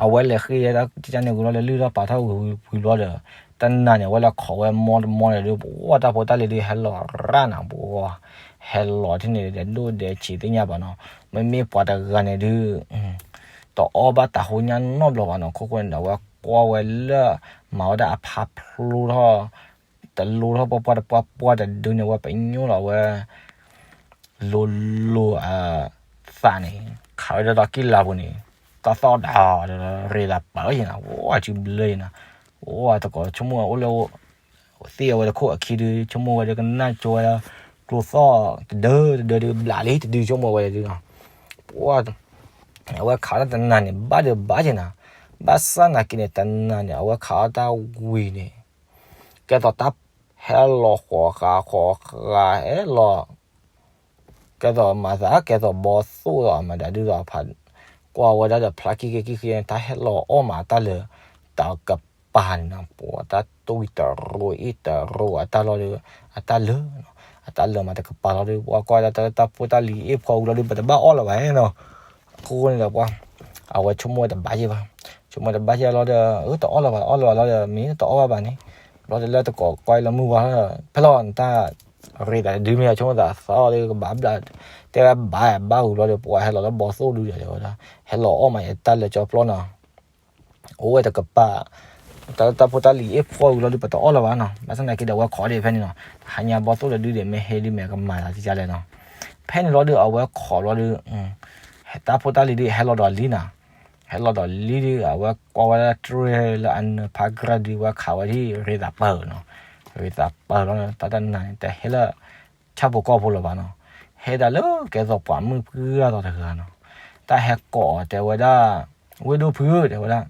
အဝဲလဲၤဃ့ဝဲဒၣ်ကစၢ်န့ၣ်ဝံၤလီၤဒီး လုၢ်ထီၣ်ပာ်ထီၣ်ဝံၤဝံၤဘျီဒီး တနၤန့ၣ် အဝဲလဲၤခိးဝဲမီတမီန့ၣ်ဒီး ပှၤတၢ်ဖိတၢ်လံၤဒုးဟဲလီၤရၣ်နၤ ပှၤ ဟဲလီၤထံၣ်န့ၣ်ဒီး ဒိၣ်ဒဲးဆံးသ့ၣ်ညါဘၣ်နီၤ, မ့မ့ၢ်ပှၤတဂၤန့ၣ်ဒုး တအီၣ်ဘၣ်တၢ်ဟိညါနီတဘျီဘၣ်နီၤ, ခိၣ်ဃိန့ၣ်ဒီး အဝဲကွၢ်ဝဲလၢ မၤဝဲဒၣ်အဖါဖျိထီၣ် တလိထီၣ်ပှၢ်ပှၢ်တပှၢ်ပှၢ်တဒုန့ၣ် အဝဲပညိၣ်လီၤဝဲ လိၤလိၤအသးန့ၣ် ခးဝဲဒၣ်ဒီးကံၢ်လၤပူၤန့ၣ် တၢ်သီၣ်ဒၣ်ဒီး ရ့သးပၢၢ်ယဲနၤ, ဝဲစုဘျၢယဲနၤ, ဝဲတကိးဆိကမိၣ်အိၣ်လၢ သ့ၣ်အဝဲတခိၣ်အခံဒုး ဆိကမိၣ်ဝဲဒီးကနၣ်ကၠိဝဲ ကျိသီၣ်တဒၢတဒၢဒုး ဘျးလံတဒု ဆိကမိၣ်ဝဲဒၣ်ဒုးနီၤ, ပှၤ အဝဲခးတၢ်တနၤန့ၣ် ဘၣ်ဒီးဘၣ်ယဲနၤ, ဘၣ်ဆၣ်နာ်က့န့ၣ် တနၤန့ၣ် အဝဲခးအီၣ်တၢ်ဝံၤန့ၣ် ကဲသိးတၢ်ဟဲလီၤဃီၤဃာ်ဃီၤဃာ်ဟဲလီၤ ကဲသိးမၤသး ကဲသိးဘီသိၣ်ဒီးအမၤဒၣ်ဒုးဒီးဖး ကွၢ်ဝဲဒၣ်ဒီးဖျါကံၢ်က့ၤကံၢ်ဃ့န့ၣ် တၢ်ဟဲလီၤအီၣ်မးအတၢ်လၢ တကပၤန့ၣ်နီၤ, ပှၤတၢ်တူၢ်ဝံၤတရိအံၤတရိအတၢ်လီၤဒီး အတၢ်လၢ အတၢ်လၢမးတကပၤလီၤဒီး ပှၤကွၢ်ဒၣ်တၢ်ဖိတၢ်လံၤအ့ၣ်ဖှီၣ်ဝံၤလီၤဒီး ပတဘၣ်အီၣ်လၢၤဘၣ်နီၤ, အခိၣ်ဃိန့ၣ်ဒီးပှၤ အဝဲဆိကမိၣ်ဝဲတဘၣ်ယဲၢ်ဘၣ်, ဆိကမိၣ်ဝဲတဘၣ်ယဲၢ်လီၤဒီး အၢ တအီၣ်လၢၤဘၣ် တအီၣ်လၢၤဘၣ်လီၤဒီး မ့ၢ်တအီၣ်ဘၣ်ဘၣ်န့ၣ်, ဘျီတလၢတကိးကွၢ်လၢမုၢ်ဝါထီၣ်ဒီး ဖဲလီၤနတၢ် ရ့သးတဒုမ့ၢ် ဆိကမိၣ်သးသီဒီးကဘၣ်ဘျး, တဲဝဲဘၣ်ဘၣ်ဝံၤလီၤဒီး ပှၤဟဲလီၤလၢဘီသိၣ်ဒုဒီးဝဲဒၣ် ဟဲလီၤအီၣ်မးယတၢ်လၢကၠီပျီနီၤ, အိၣ်ဝဲတကပၤ တၢ်တၢ်ဖိတၢ်လံၤအ့ၣ်ဖှီၣ်ဝံၤလီၤဒီး ပတအီၣ်လၢၤဘၣ်နီၤ, ဘၣ်ဆၣ်သနာ်က့ဒီးအဝဲခိးဒံးဖဲန့ၣ်နီၤ, ဟါညါဘီသိၣ်တဒုဒီး မ့ၢ်ဟဲဒုးမ့ၢ်ကမၤသးကလဲၣ်နီၤ, ဖဲန့ၣ်လီၤဒီး အဝဲခိးလီၤဒီး တၢ်ဖိတၢ်လံၤဒုးဟဲလီၤဒီးလံနီၤ, ဟဲလီၤဒီးလံဒီး အဝဲကွၢ်ဝဲဒၣ်တြဲၤလၢအနၢၤဖးကြၢ်ဒုး ဝဲခးဝဲဒၣ်ရ့သးပၢၢ်နီၤ, ရ့သးပၢၢ်လီၤ တၢ်တနၤန့ၣ် တဟဲလၢ ဆၣ်ဖိကီၢ်ဖိလၢၤဘၣ်နီၤ, ဟဲဒၣ်လၢကဲသိးပှၤမုၣ်ဖုဂၤသိးတဂၤနီၤ, တၢ်ဟဲကိးအီၤတဲဝဲဒၣ် ဝ့ၢ်ဒိၣ်ဖုဧၢ တဲဝဲဒၣ်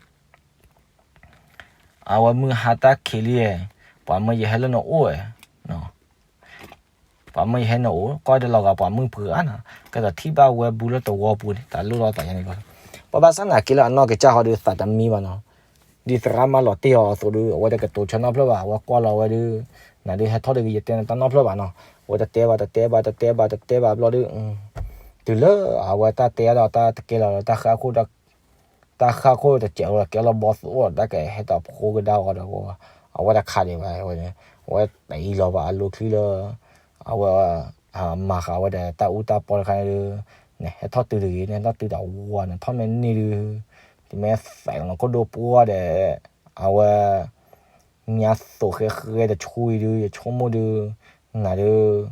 အဝဲမုၢ်ဟါတၢ်ခံးလံ, ပှၤမၢယဟဲလၢနအိၣ်ဧါ, ပှၤမၢယဟဲနအိၣ် ကွၢ်တလီၤဂာ်ပှၤမုၣ်ဖုဧါနီၤ, ကဲသိးထံၣ်ဘၣ်ဝဲဘူးလၢတဝီပူၤန့ၣ် တၢ်လိၣ်လီၤသးယါန့ၣ်လီၤ, ပဘၣ်ဆၣ်နာ်က့လၢအနီၢ်ကစၢ်ဃီဒီးသးတမံဘၣ်နီၤ, ဒ်သရၣ်မၢလီၤတ့ၢ်အီၤအသိးဒီး အဝဲတကတိၤဆၢနီတဖျၢၣ်ဘၣ်, အဝဲကွၢ်လီၤဝဲဒီး နၤဒုးဟဲထီၣ်ဒီးကယတဲနတၢ်နီတဖျၢၣ်ဘၣ်နီၤ, အဝဲတတဲဘၣ်တတဲဘၣ်တတဲဘၣ်တတဲဘၣ်ဘျီဒီး တုၤလၢအဝဲတၢ်တဲဒီးတၢ်တကဲလီၤဒီး တၢ်ဃၣ်ခိၣ် တၢ်ဃၣ်ခိၣ်တစဲးဝဲ ကဲလီၤဘီသိၣ်ဒီး တၢ်ကဟဲတၢ်ဖိကဒါဂီၤဒီး အဝဲတခးဒံးဘၣ်ဝဲန့ၣ်, အဝဲတအံၤလီၤဘၣ်အလိချံလၢ အဝဲ မၤဃာ်ဝဲဒီးတၢ်အူတၢ်ပီတခါန့ၣ်ဒီး နဟဲထီၣ်တုၤတဂ့ၤ နဟဲထီၣ်တုၤဒီးဝဲ နထီၣ်မ့ၢ်န့ၢ်ဒုး တမ့ၢ်သးလီၤခိၣ်ဒိပှီၢ်ဒီး အဝဲ မ့ၢ်အသိးဃဲဃဲတဆူအံၤဒုး ယဆိကမိၣ်ဒုး နၤဒုး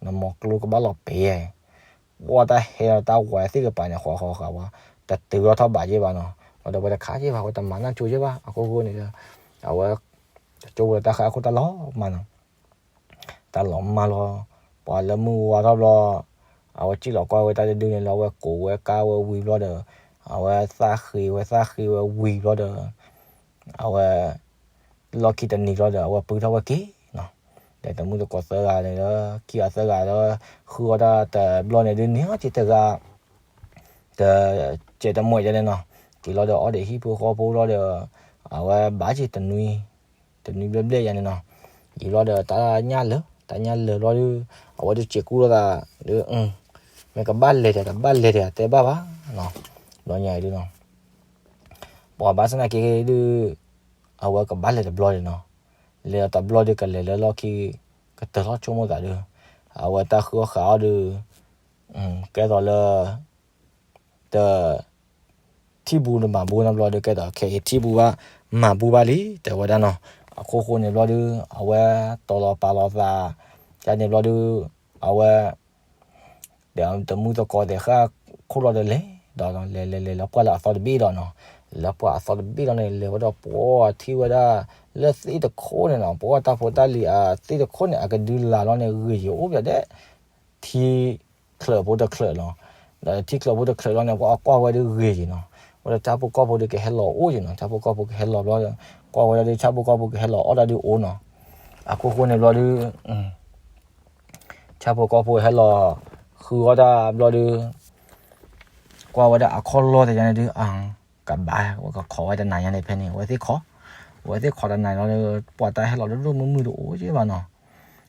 နမီၤကျိကဘၣ်လီၤပ့ၤ ပှၤတၢ်ဟဲဒီးတၢ်ဝဲသ့ၣ်ကပၤန့ၣ် ဃီဃီဃာ်ဝဲ တတုၤထီၣ်ထီၣ်ဘးယဲၢ်ဘၣ်နီၤ, ဝဲဒီးဝဲတခးယဲၢ်ဘၣ် ဝဲတမၤနၢ်ကၠိယဲၢ်ဘၣ် အခိၣ်ဃိန့ၣ်ဒီး အဝဲ တကၠိဝဲတၢ်ဃၣ်အခိၣ်တၢ်လီၤမးနီၤ, တၢ်လီၤမၢ်လီၤ, ပှၤလၢမုၢ်ဝါထီၣ်ဘျီ အဝဲစံၣ်လီၤကွၢ်ဝဲတၢ်တဒုန့ၣ်လီၤ အဝဲကိးဝဲကါဝဲဝံၤဘျီဒီး အဝဲသၣ်ဃ့ဝဲသၣ်ဃ့ဝဲဝံၤဘျီဒီး အဝဲ လီၢ်ခံတနံၤဘျီဒီး အဝဲပုၢ်ထီၣ်ဝဲက့ၤနီၤ, ဒီးတမုၢ်တကိးသၢဂၤန့ၣ်ဒီး ခံဂၤသၢဂၤဒီး ဃုအီၣ်တၢ်တဘျီန့ၣ်ဒုးန့ၢ်အီၤက့ၤတဂၤ တစဲးတမှဲးယၤန့ၣ်နီၤ, က့ၤလီၤဒီးအီၣ်ဒီးဟံၣ်ဖိဃီဖိလီၤဒီး အဝဲဘၣ်က့ၤတနွံ, တနွံဘျဲၣ်ဘျဲၣ်ယၤန့ၣ်နီၤ, ယံာ်လီၤဒီးတၢ်ညၣ်လၢာ်, တၢ်ညၣ်လၢာ်ဘျီဒီး အဝဲဒုးစဲးကူလိာ်သးဒီး မ့ၢ်ကဘၣ်လဲၤဒီး တဘၣ်လဲၤဒီး တဲဘၣ်ဘၣ်နီၤ, ဘျီညါအံၤဒုးနီၤ, ပှၤဘၣ်ဆၣ်သနာ်က့ဒုး အဝဲကဘၣ်လဲၤတဘျီဒုးနီၤ, လဲၤဒီးတဘျီဒုး ကလဲၤလၢလီၢ်ခံ ကတၢၢ်ထီၣ်ဆိကမိၣ်သးဒီး အဝဲတၢ်ဃုအီၣ်ဃုအီၣ်ဒုး ကဲသိးလၢ တ ထံၣ်ဘူးတမၤဘူးနီတဘျီဒီး ကဲသိးခဲအံၤထံၣ်ဘူးဘၣ် မၤဘူးဘၣ်လံ တဲဝဲဒၣ်နီၤ. အခိၣ်ဃိန့ၣ်ဘျီဒုး အဝဲတီၤလီၤပာ်လီၤသး ဒ်န့ၣ်ဘျီဒုး အဝဲ ဒီးတမုၢ်သကိးသ့ၣ်ဃၣ်ခိၣ်လီၤဒီးလဲၤဒီး လဲၤလဲၤလဲၤလၢပှၢ်လၢအသီတဘ့ၣ်ဒီးနီၤ, လၢပှၢ်အသီတဘ့ၣ်လီၤန့ၣ် လဲၤဝဲဒီးပှၤထံၣ်ဝဲဒၣ် လၢသ့ၣ်တခိၣ်န့ၣ်နီၤ, ပှၤတၢ်ဖိတၢ်လံၤအသ့ၣ်တခိၣ်န့ၣ် အကဒုလာ်လီၤန့ၣ် ဂ့ၤယိာ်အိၣ်ပၠးဒဲး ထံချၢးဖိတချၢးလီၤ. ဒီးထံချၢးဖိတချၢးလီၤန့ၣ် ပှၤအကွၢ်ဝဲဒုးဂ့ၤက့ၤနီၤ, ဝဲဒီးဆၣ်ဖိကီၢ်ဖိဒုးကဟဲလီၤအိၣ်က့ၤနီၤ, ဆၣ်ဖိကီၢ်ဖိကဟဲလီၤဘျီ ကွၢ်ဝဲဒၣ်ဒုး ဆၣ်ဖိကီၢ်ဖိကဟဲလီၤအီၣ်ဒၣ်ဒုးအိၣ်နီၤ. အခိၣ်ဃိန့ၣ်ဘျီဒုး ဆၣ်ဖိကီၢ်ဖိဟဲလီၤ ဃုအီၣ်တၢ်ဘျီဒုး ကွၢ်ဝဲဒၣ်အခီၣ်လီၢ်တယါန့ၣ်ဒုး အ ကဘၣ်ဝဲကခိးဝဲတနၤညါန့ၣ် ဖဲန့ၣ် ဝဲသ့ၣ်ခိး, ဝဲသ့ၣ်ခိးတနၤလီၤ ပှၤတၢ်ဟဲလီၤဒိၣ်ဒိၣ်မုၢ်မုၢ်တအိၣ်က့ဘၣ်နီၤ,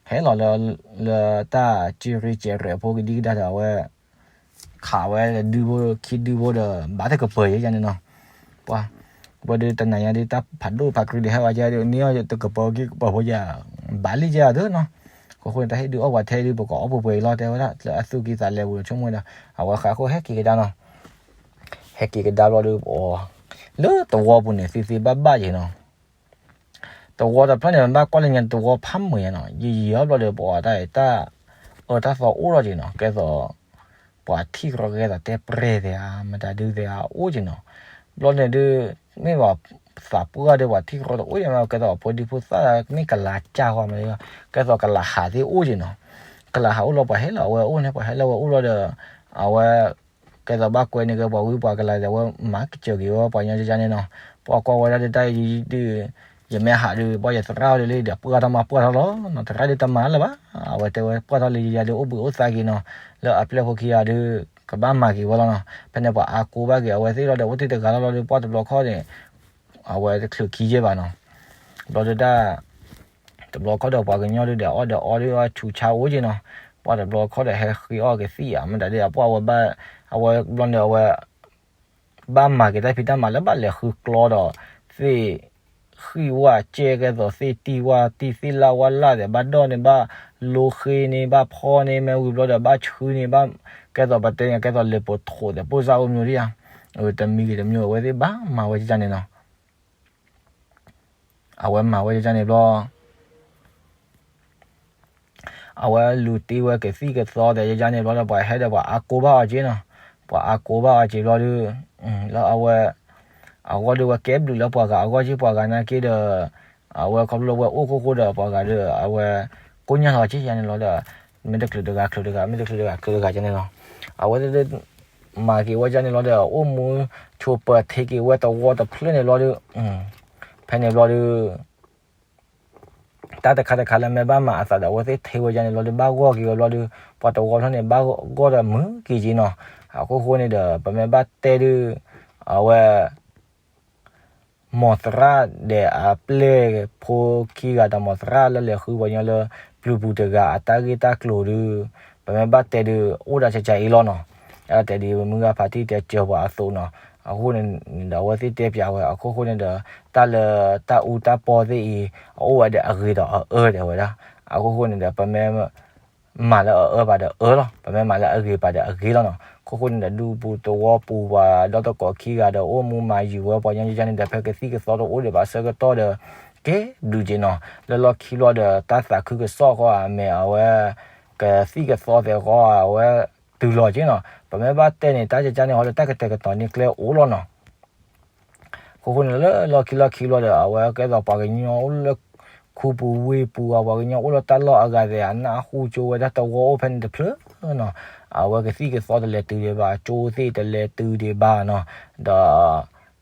ဟဲလီၤလၢ လၢတၢ်စံရ့စဲးရဲးဖိကဒံကဒါဒီး အဝဲ ခးဝဲဒုးဖိခံဒုးဖိဒီး ဘၣ်တကပၤယဲယါန့ၣ်နီၤ. ပှၤ ဝဲဒုးတနၤညါဒုး တၢ်ဖးဒိၣ်ဖးကြုာ်ဒုးဟဲဝဲယါဒုး န့ၢ်အီၣ်တကပၤက့ၤကပၤဖိယါ ဘၣ်လံယါဒုးနီၤ. အခိၣ်ဃိန့ၣ် တၢ်ဟ့ၣ်ဒုးအီၣ်ပှၤထဲဒုး ပကအီၣ်ပှဲၤပှဲၤအံၤလီၤ တဲဝဲဒၣ် လၢအသူၣ်ကံၢ်သးလဲပူၤဒီး ဆိကမိၣ်ဝဲဒီး အဝဲဃးခိၣ်ဟဲက့ၤကဒါနီၤ. ဟဲက့ၤကဒါဘျီဒုး ပအီၤ လၢသဝီပူၤန့ၣ် သ့သ့ဘၣ်ဘၣ်ယဲနီၤ. သဝီတဖျၢၣ်န့ၣ် မ့ၢ်ဘၣ်ကွၢ်လၢညါသဝီဖးမုာ်ယါနီၤ, ယံာ်ယံာ်အီၤဘျီဒီး ပအီၤတၢ်အံၤ တၢ်အၢတၢ်သီအိၣ်ထီၣ်က့ၤနီၤ, ကဲသိး ပှၤထံၣ်ကရီကဲသိးတဲပြဲၢ်သ့ၣ်ဧါ မတၤဒုးသ့ၣ်ဧါအိၣ်က့ၤနီၤ. ဘျီန့ၣ်ဒုး မ့ၢ်ဘၣ်သးပှၢ်ဒီး ပှၤထံၣ်ကရီတအိၣ်ယါနီၤ, ကဲသိးဖိဒံဖိသၣ်မ့ၢ်ကလၤကၢ်ဃီမး, ကဲသိးကလၤဟးသ့ၣ်အိၣ်က့ၤနီၤ. ကလၤဟးအိၣ်လီၤ ပှၤဟဲလီၤအဝဲအိၣ်န့ၣ် ပှၤဟဲလီၤဝဲအိၣ်လီၤဒီး အဝဲ ကဲသိးဘၣ်ကွဲန့ၢ်က့ၤပှၤဝံပှၤကလၤဒီး အဝဲမၤကစၢၢ်က့ၤဝဲပှၤကညီယါန့ၣ်နီၤ. ပှၤကွၢ်ဝဲဒၣ်ဒုးတၢ်အံၤဒုး ယမ့ၢ်ဟးဒုး ပှၤယသရၣ်အီၤဒုးလံဒီး ပှၢ်ထီၣ်မးပှၢ်ထီၣ်လီၤနီၤ, သရၣ်ဒုးတမၤလၢၤဘၣ်. အဝဲတဲဝဲပှၢ်ထီၣ်လံယါဒုး အိၣ်ဘှံးအိၣ်သါက့ၤနီၤ, လၢအပျဲၢ်ဖိခံဂၤဒုး ကဘၣ်မၤက့ၤဝဲလီၤနီၤ. ဖဲန့ၣ်ပှၤအါကိဘၣ်က့ၤ အဝဲသ့ၣ်လီၤဒီး အိၣ်တ့ၢ်တဂၤလီၤလီၤဒီး ပှၢ်တဘျီခီန့ၣ် အဝဲတချုးခံယဲၢ်ဘၣ်နီၤ. ဘျီဒုးတၢ် တဘျီခီဒီးပှၤကညီဒုးဒီးအီၣ်ဒီးအီဒုး ဆူးဆါအိၣ်က့ၤနီၤ. ပှၢ်တဘျီခီဒီးဟဲဃ့အီၣ်ကသံၣ်ဧါ မတၤဒုး အပှၢ်ဝဲဘၣ် အဝဲဘျီန့ၣ် အဝဲ ဘၣ်မၤက့ၤတၢ်ဖံးတၢ်မၤလၢဘၣ်လဲၤဃုကျီဒီး သ့ၣ်ဃံၣ်ဝါကဲကဲသိး သ့ၣ်တံၢ်ဝါတံၢ် သ့ၣ်လၣ်ဝါလၣ်ဒီး ဘၣ်ဒီၣ်န့ၣ် ဘၣ်လိဃ့န့ၣ် ဘၣ်ဖီန့ၣ် မ့ၢ်ဝံၤဘျီဒီး ဘၣ်ဆှုန့ၣ် ဘၣ် ကဲသိးပတဲန့ၣ် ကဲသိးလဲၤပိာ်ထိးဒီး ပိာ်စၢ်အိၣ်မးဒံးဧါ, တမံၤဂ့ၤတမံၤ အဝဲသ့ၣ်ဘၣ်မၤဝဲဒ်န့ၣ်နီၤ. အဝဲမၤဝဲဒ်န့ၣ်ဘျီ အဝဲလူၤတ့ဝဲကသံၣ်ကသီဒီး ယါန့ၣ်ဘျီဒီး ပှၤဟဲဒီးပှၤအါကိဘၣ်အီၤက့နီၤ. ပှၤအါကိဘၣ်အီၤက့ဘျီဒီး လၢအဝဲ အဂီၢ်ဒုးဝဲကဲဘျုးလၢပှၤဂၤအဂီၢ်က့ ပှၤဂၤနာ်က့ဒီး အဝဲခီဖျိလၢဝဲအိၣ်ခိၣ်ဃိဒီး ပှၤဂၤဒီး အဝဲကိညၢ်လီၤက့ယါန့ၣ်လီၤဒီး မ့ၢ်တချုးတဂၤချုးတဂၤ မ့ၢ်တချုးတဂၤချုးတဂၤကန့ၣ်လီၤ. အဝဲသ့ၣ် မၤက့ၤဝဲယါန့ၣ်လီၤဒီး အိၣ်မူဆိးပၢၤထံးက့ၤဝဲသဝီတဖျၢၣ်န့ၣ်လီၤဒီး ဖဲန့ၣ်ဘျီဒီး တၢ်တခါတခါလၢမ့ၢ်ဘၣ်မၤအသးဒီး အဝဲသ့ၣ်ထဲဝဲယါန့ၣ်လီၤဒီး ဘၣ်ဂီၢ်က့ၤဝဲဘျီဒီး ပှၤတဝီဖျၢၣ်န့ၣ် ဘၣ်ဂီၢ်ဒီးမုာ်က့ၤက့နီၤ. အခိၣ်ဃိန့ၣ်ဒီး ပမ့ၢ်ဘၣ်တဲဒုး အဝဲ မိၢ်သရၣ်ဒီးအပျဲၢ်ဖိခံဂၤဒီး မိၢ်သရၣ်လၢလဲၤဃုပှၤကညီလၢ ပျုၤပူၤတဂၤအတၢ်ဂ့ၢ်တၢ်ကျိၤဒုး ပမ့ၢ်ဘၣ်တဲဒုး အိၣ်ဒၣ်ကကအံၤလီၤနီၤ. တၢ်တဲဒုးမုၢ်ဂၤဖးတံၢ်တဲစၢၤပှၤအသိးနီၤ. အဃိန့ၣ်ဒီး အဝဲသ့ၣ်တဲပၠးဝဲ အခိၣ်ဃိန့ၣ်ဒီး တၢ်လၢတၢ်အူတၢ်ပီသ့ၣ်အံၤ အအိၣ်ဝဲဒီးအဂ့ၤဒီးအအၢတဲဝဲဒၣ်. အခိၣ်ဃိန့ၣ်ဒီး ပမ့ၢ် မၤလၢအအၢပာ်ဒီးအၢလီၤ, ပမ့ၢ်မၤလၢအဂ့ၤပာ်ဒီးအဂ့ၤလီၤနီၤ. ခိၣ်ဃိန့ၣ်ဒီး ဒူပူၤသဝီပူၤပှၤဒီတကိးခံဂၤဒီး အိၣ်မူမၤယုၤဝဲပှၤကညီယါန့ၣ်ဒီး ဖဲကသံၣ်ကသီတအိၣ်ဒံးဘၣ် ဆၢကတီၢ်ဒီး ကဲဘျုးက့နီၤ. လၢလီၢ်ခံဘျီဒီး တၢ်သးခုကစီၣ်ဃီဧါ မ့ၢ်အဝဲ ကသံၣ်ကသီသဲးဃီဧါ အဝဲတုၤလီၤက့နီၤ. ပမ့ၢ်ဘၣ်တဲန့ၣ် တၢ်ကကန့ၣ်ဟီဒီး တၢ်ကတဲာ်ကတီၤန့ၢ်ကျဲအိၣ်လီၤနီၤ. ခိၣ်ဃိန့ၣ်လၢလီၢ်ခံလီၢ်ခံဘျီဒီး အဝဲကဲသိးပှၤကညီအိၣ်လၢခူပူၤဝ့ၢ်ပူၤ ပှၤကညီအိၣ်လၢတၢ်လီၢ်အဂၤသ့ၣ် အနၢ်ဟူကၠိဝဲဒၣ်သဝီအိၣ်ဖဲန့ၣ်တဖျၢၣ်နီၤ. အဝဲကသံၣ်ကသီတလဲၤတုၤဒံးဘၣ် ကၠိသ့ၣ်တလဲၤတုၤဒံးဘၣ်နီ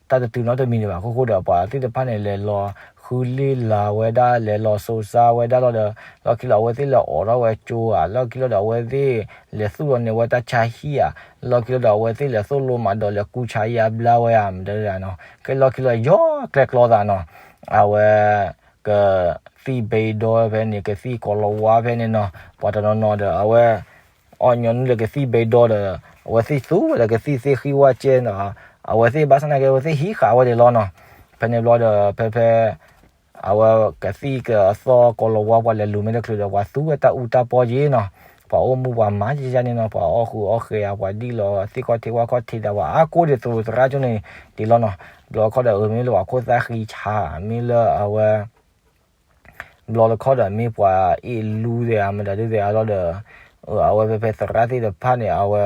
ၤ. ဒီး တၢ်တတုၤနီတမံၤဒံးဘၣ် ခိၣ်ဃိဒီး ပှၤသ့ၣ်တဖၣ်န့ၣ် လဲၤလီၤဃု ဃုလ့ၢ်လၤဝဲဒၣ် လဲၤလီၤစိၤစါဝဲဒၣ်လီၤဒီး လီၢ်ခံလီၤ အဝဲသ့ၣ်လဲၤအိးထီၣ်ဝဲကၠိဧါ, လီၢ်ခံလီၤဒီး အဝဲသ့ၣ်လဲၤသူၣ်လီၤန့ၢ်ဝဲတၢ်ဆါဟံၣ်ဧါ, လီၢ်ခံလီၤဒီး အဝဲသ့ၣ်လဲၤသိၣ်လိမးဒီး လဲၤကူဆါဟံၣ်အါဘျါဝဲဧါ မတၤဒုးဧါနီၤ, ကဲလီၢ်ခံလီၤ ယီၤကျဲကျီသးနီၤ, အဝဲ ကသံၣ်ဘဲဒီဖဲန့ၣ် ကသံၣ်ကီၤလၤဝါဖဲန့ၣ်နီၤ, ပှၤတနီၤနီၤဒီး အဝဲ အီၣ်ညီနုၢ်လၢကသံၣ်ဘဲဒီဒီး အဝဲသ့ၣ်သူဝဲဒီးကသံၣ်သ့ၣ်ဃံၣ်ဝၣ်ကဲနီၤ, အဝဲသ့ၣ်ဘၣ်ဆၣ်နာ်က့ အဝဲသ့ၣ်ဟံးဃာ်ဝဲဒၣ်လီၤနီၤ, ဖဲန့ၣ်ဘျီဒီး ဖဲဖဲ အဝဲကသံၣ်ကအသီကီၤလၤဝါ ပှၤလဲၤလူၤမ့ၢ်တချုးဒီး ပှၤသူဝဲတၢ်အူတၢ်ပီက့ၤနီၤ, ပှၤအိၣ်မူပှၤမၤယယန့ၣ်နီၤ, ပှၤအီၣ်ဃုာ်အီၣ်ဃဲၤဧါ, ပှၤဒံၣ်လီၤသ့ၣ်ခီၣ်ထံးဝၣ်ခီၣ်ထံးဒီး ပှၤအါကိးဒ်သိးသရၣ်ကၠိန့ၣ်ဒ်လီၤနီၤ, ဘျီခီဒီး အမ့ၢ်လၢပှၤခိၣ်သၣ်ဃံဆါ မ့ၢ်လၢအဝဲ ဘျီတခီဒီး မ့ၢ်ပှၤအ့ၣ်လူသ့ၣ်ဧါ မတၤဒုသ့ၣ်ဧါလီၤဒီး အဝဲဖဲဖဲသရၣ်သ့ၣ်တဖၣ်န့ၣ် အဝဲ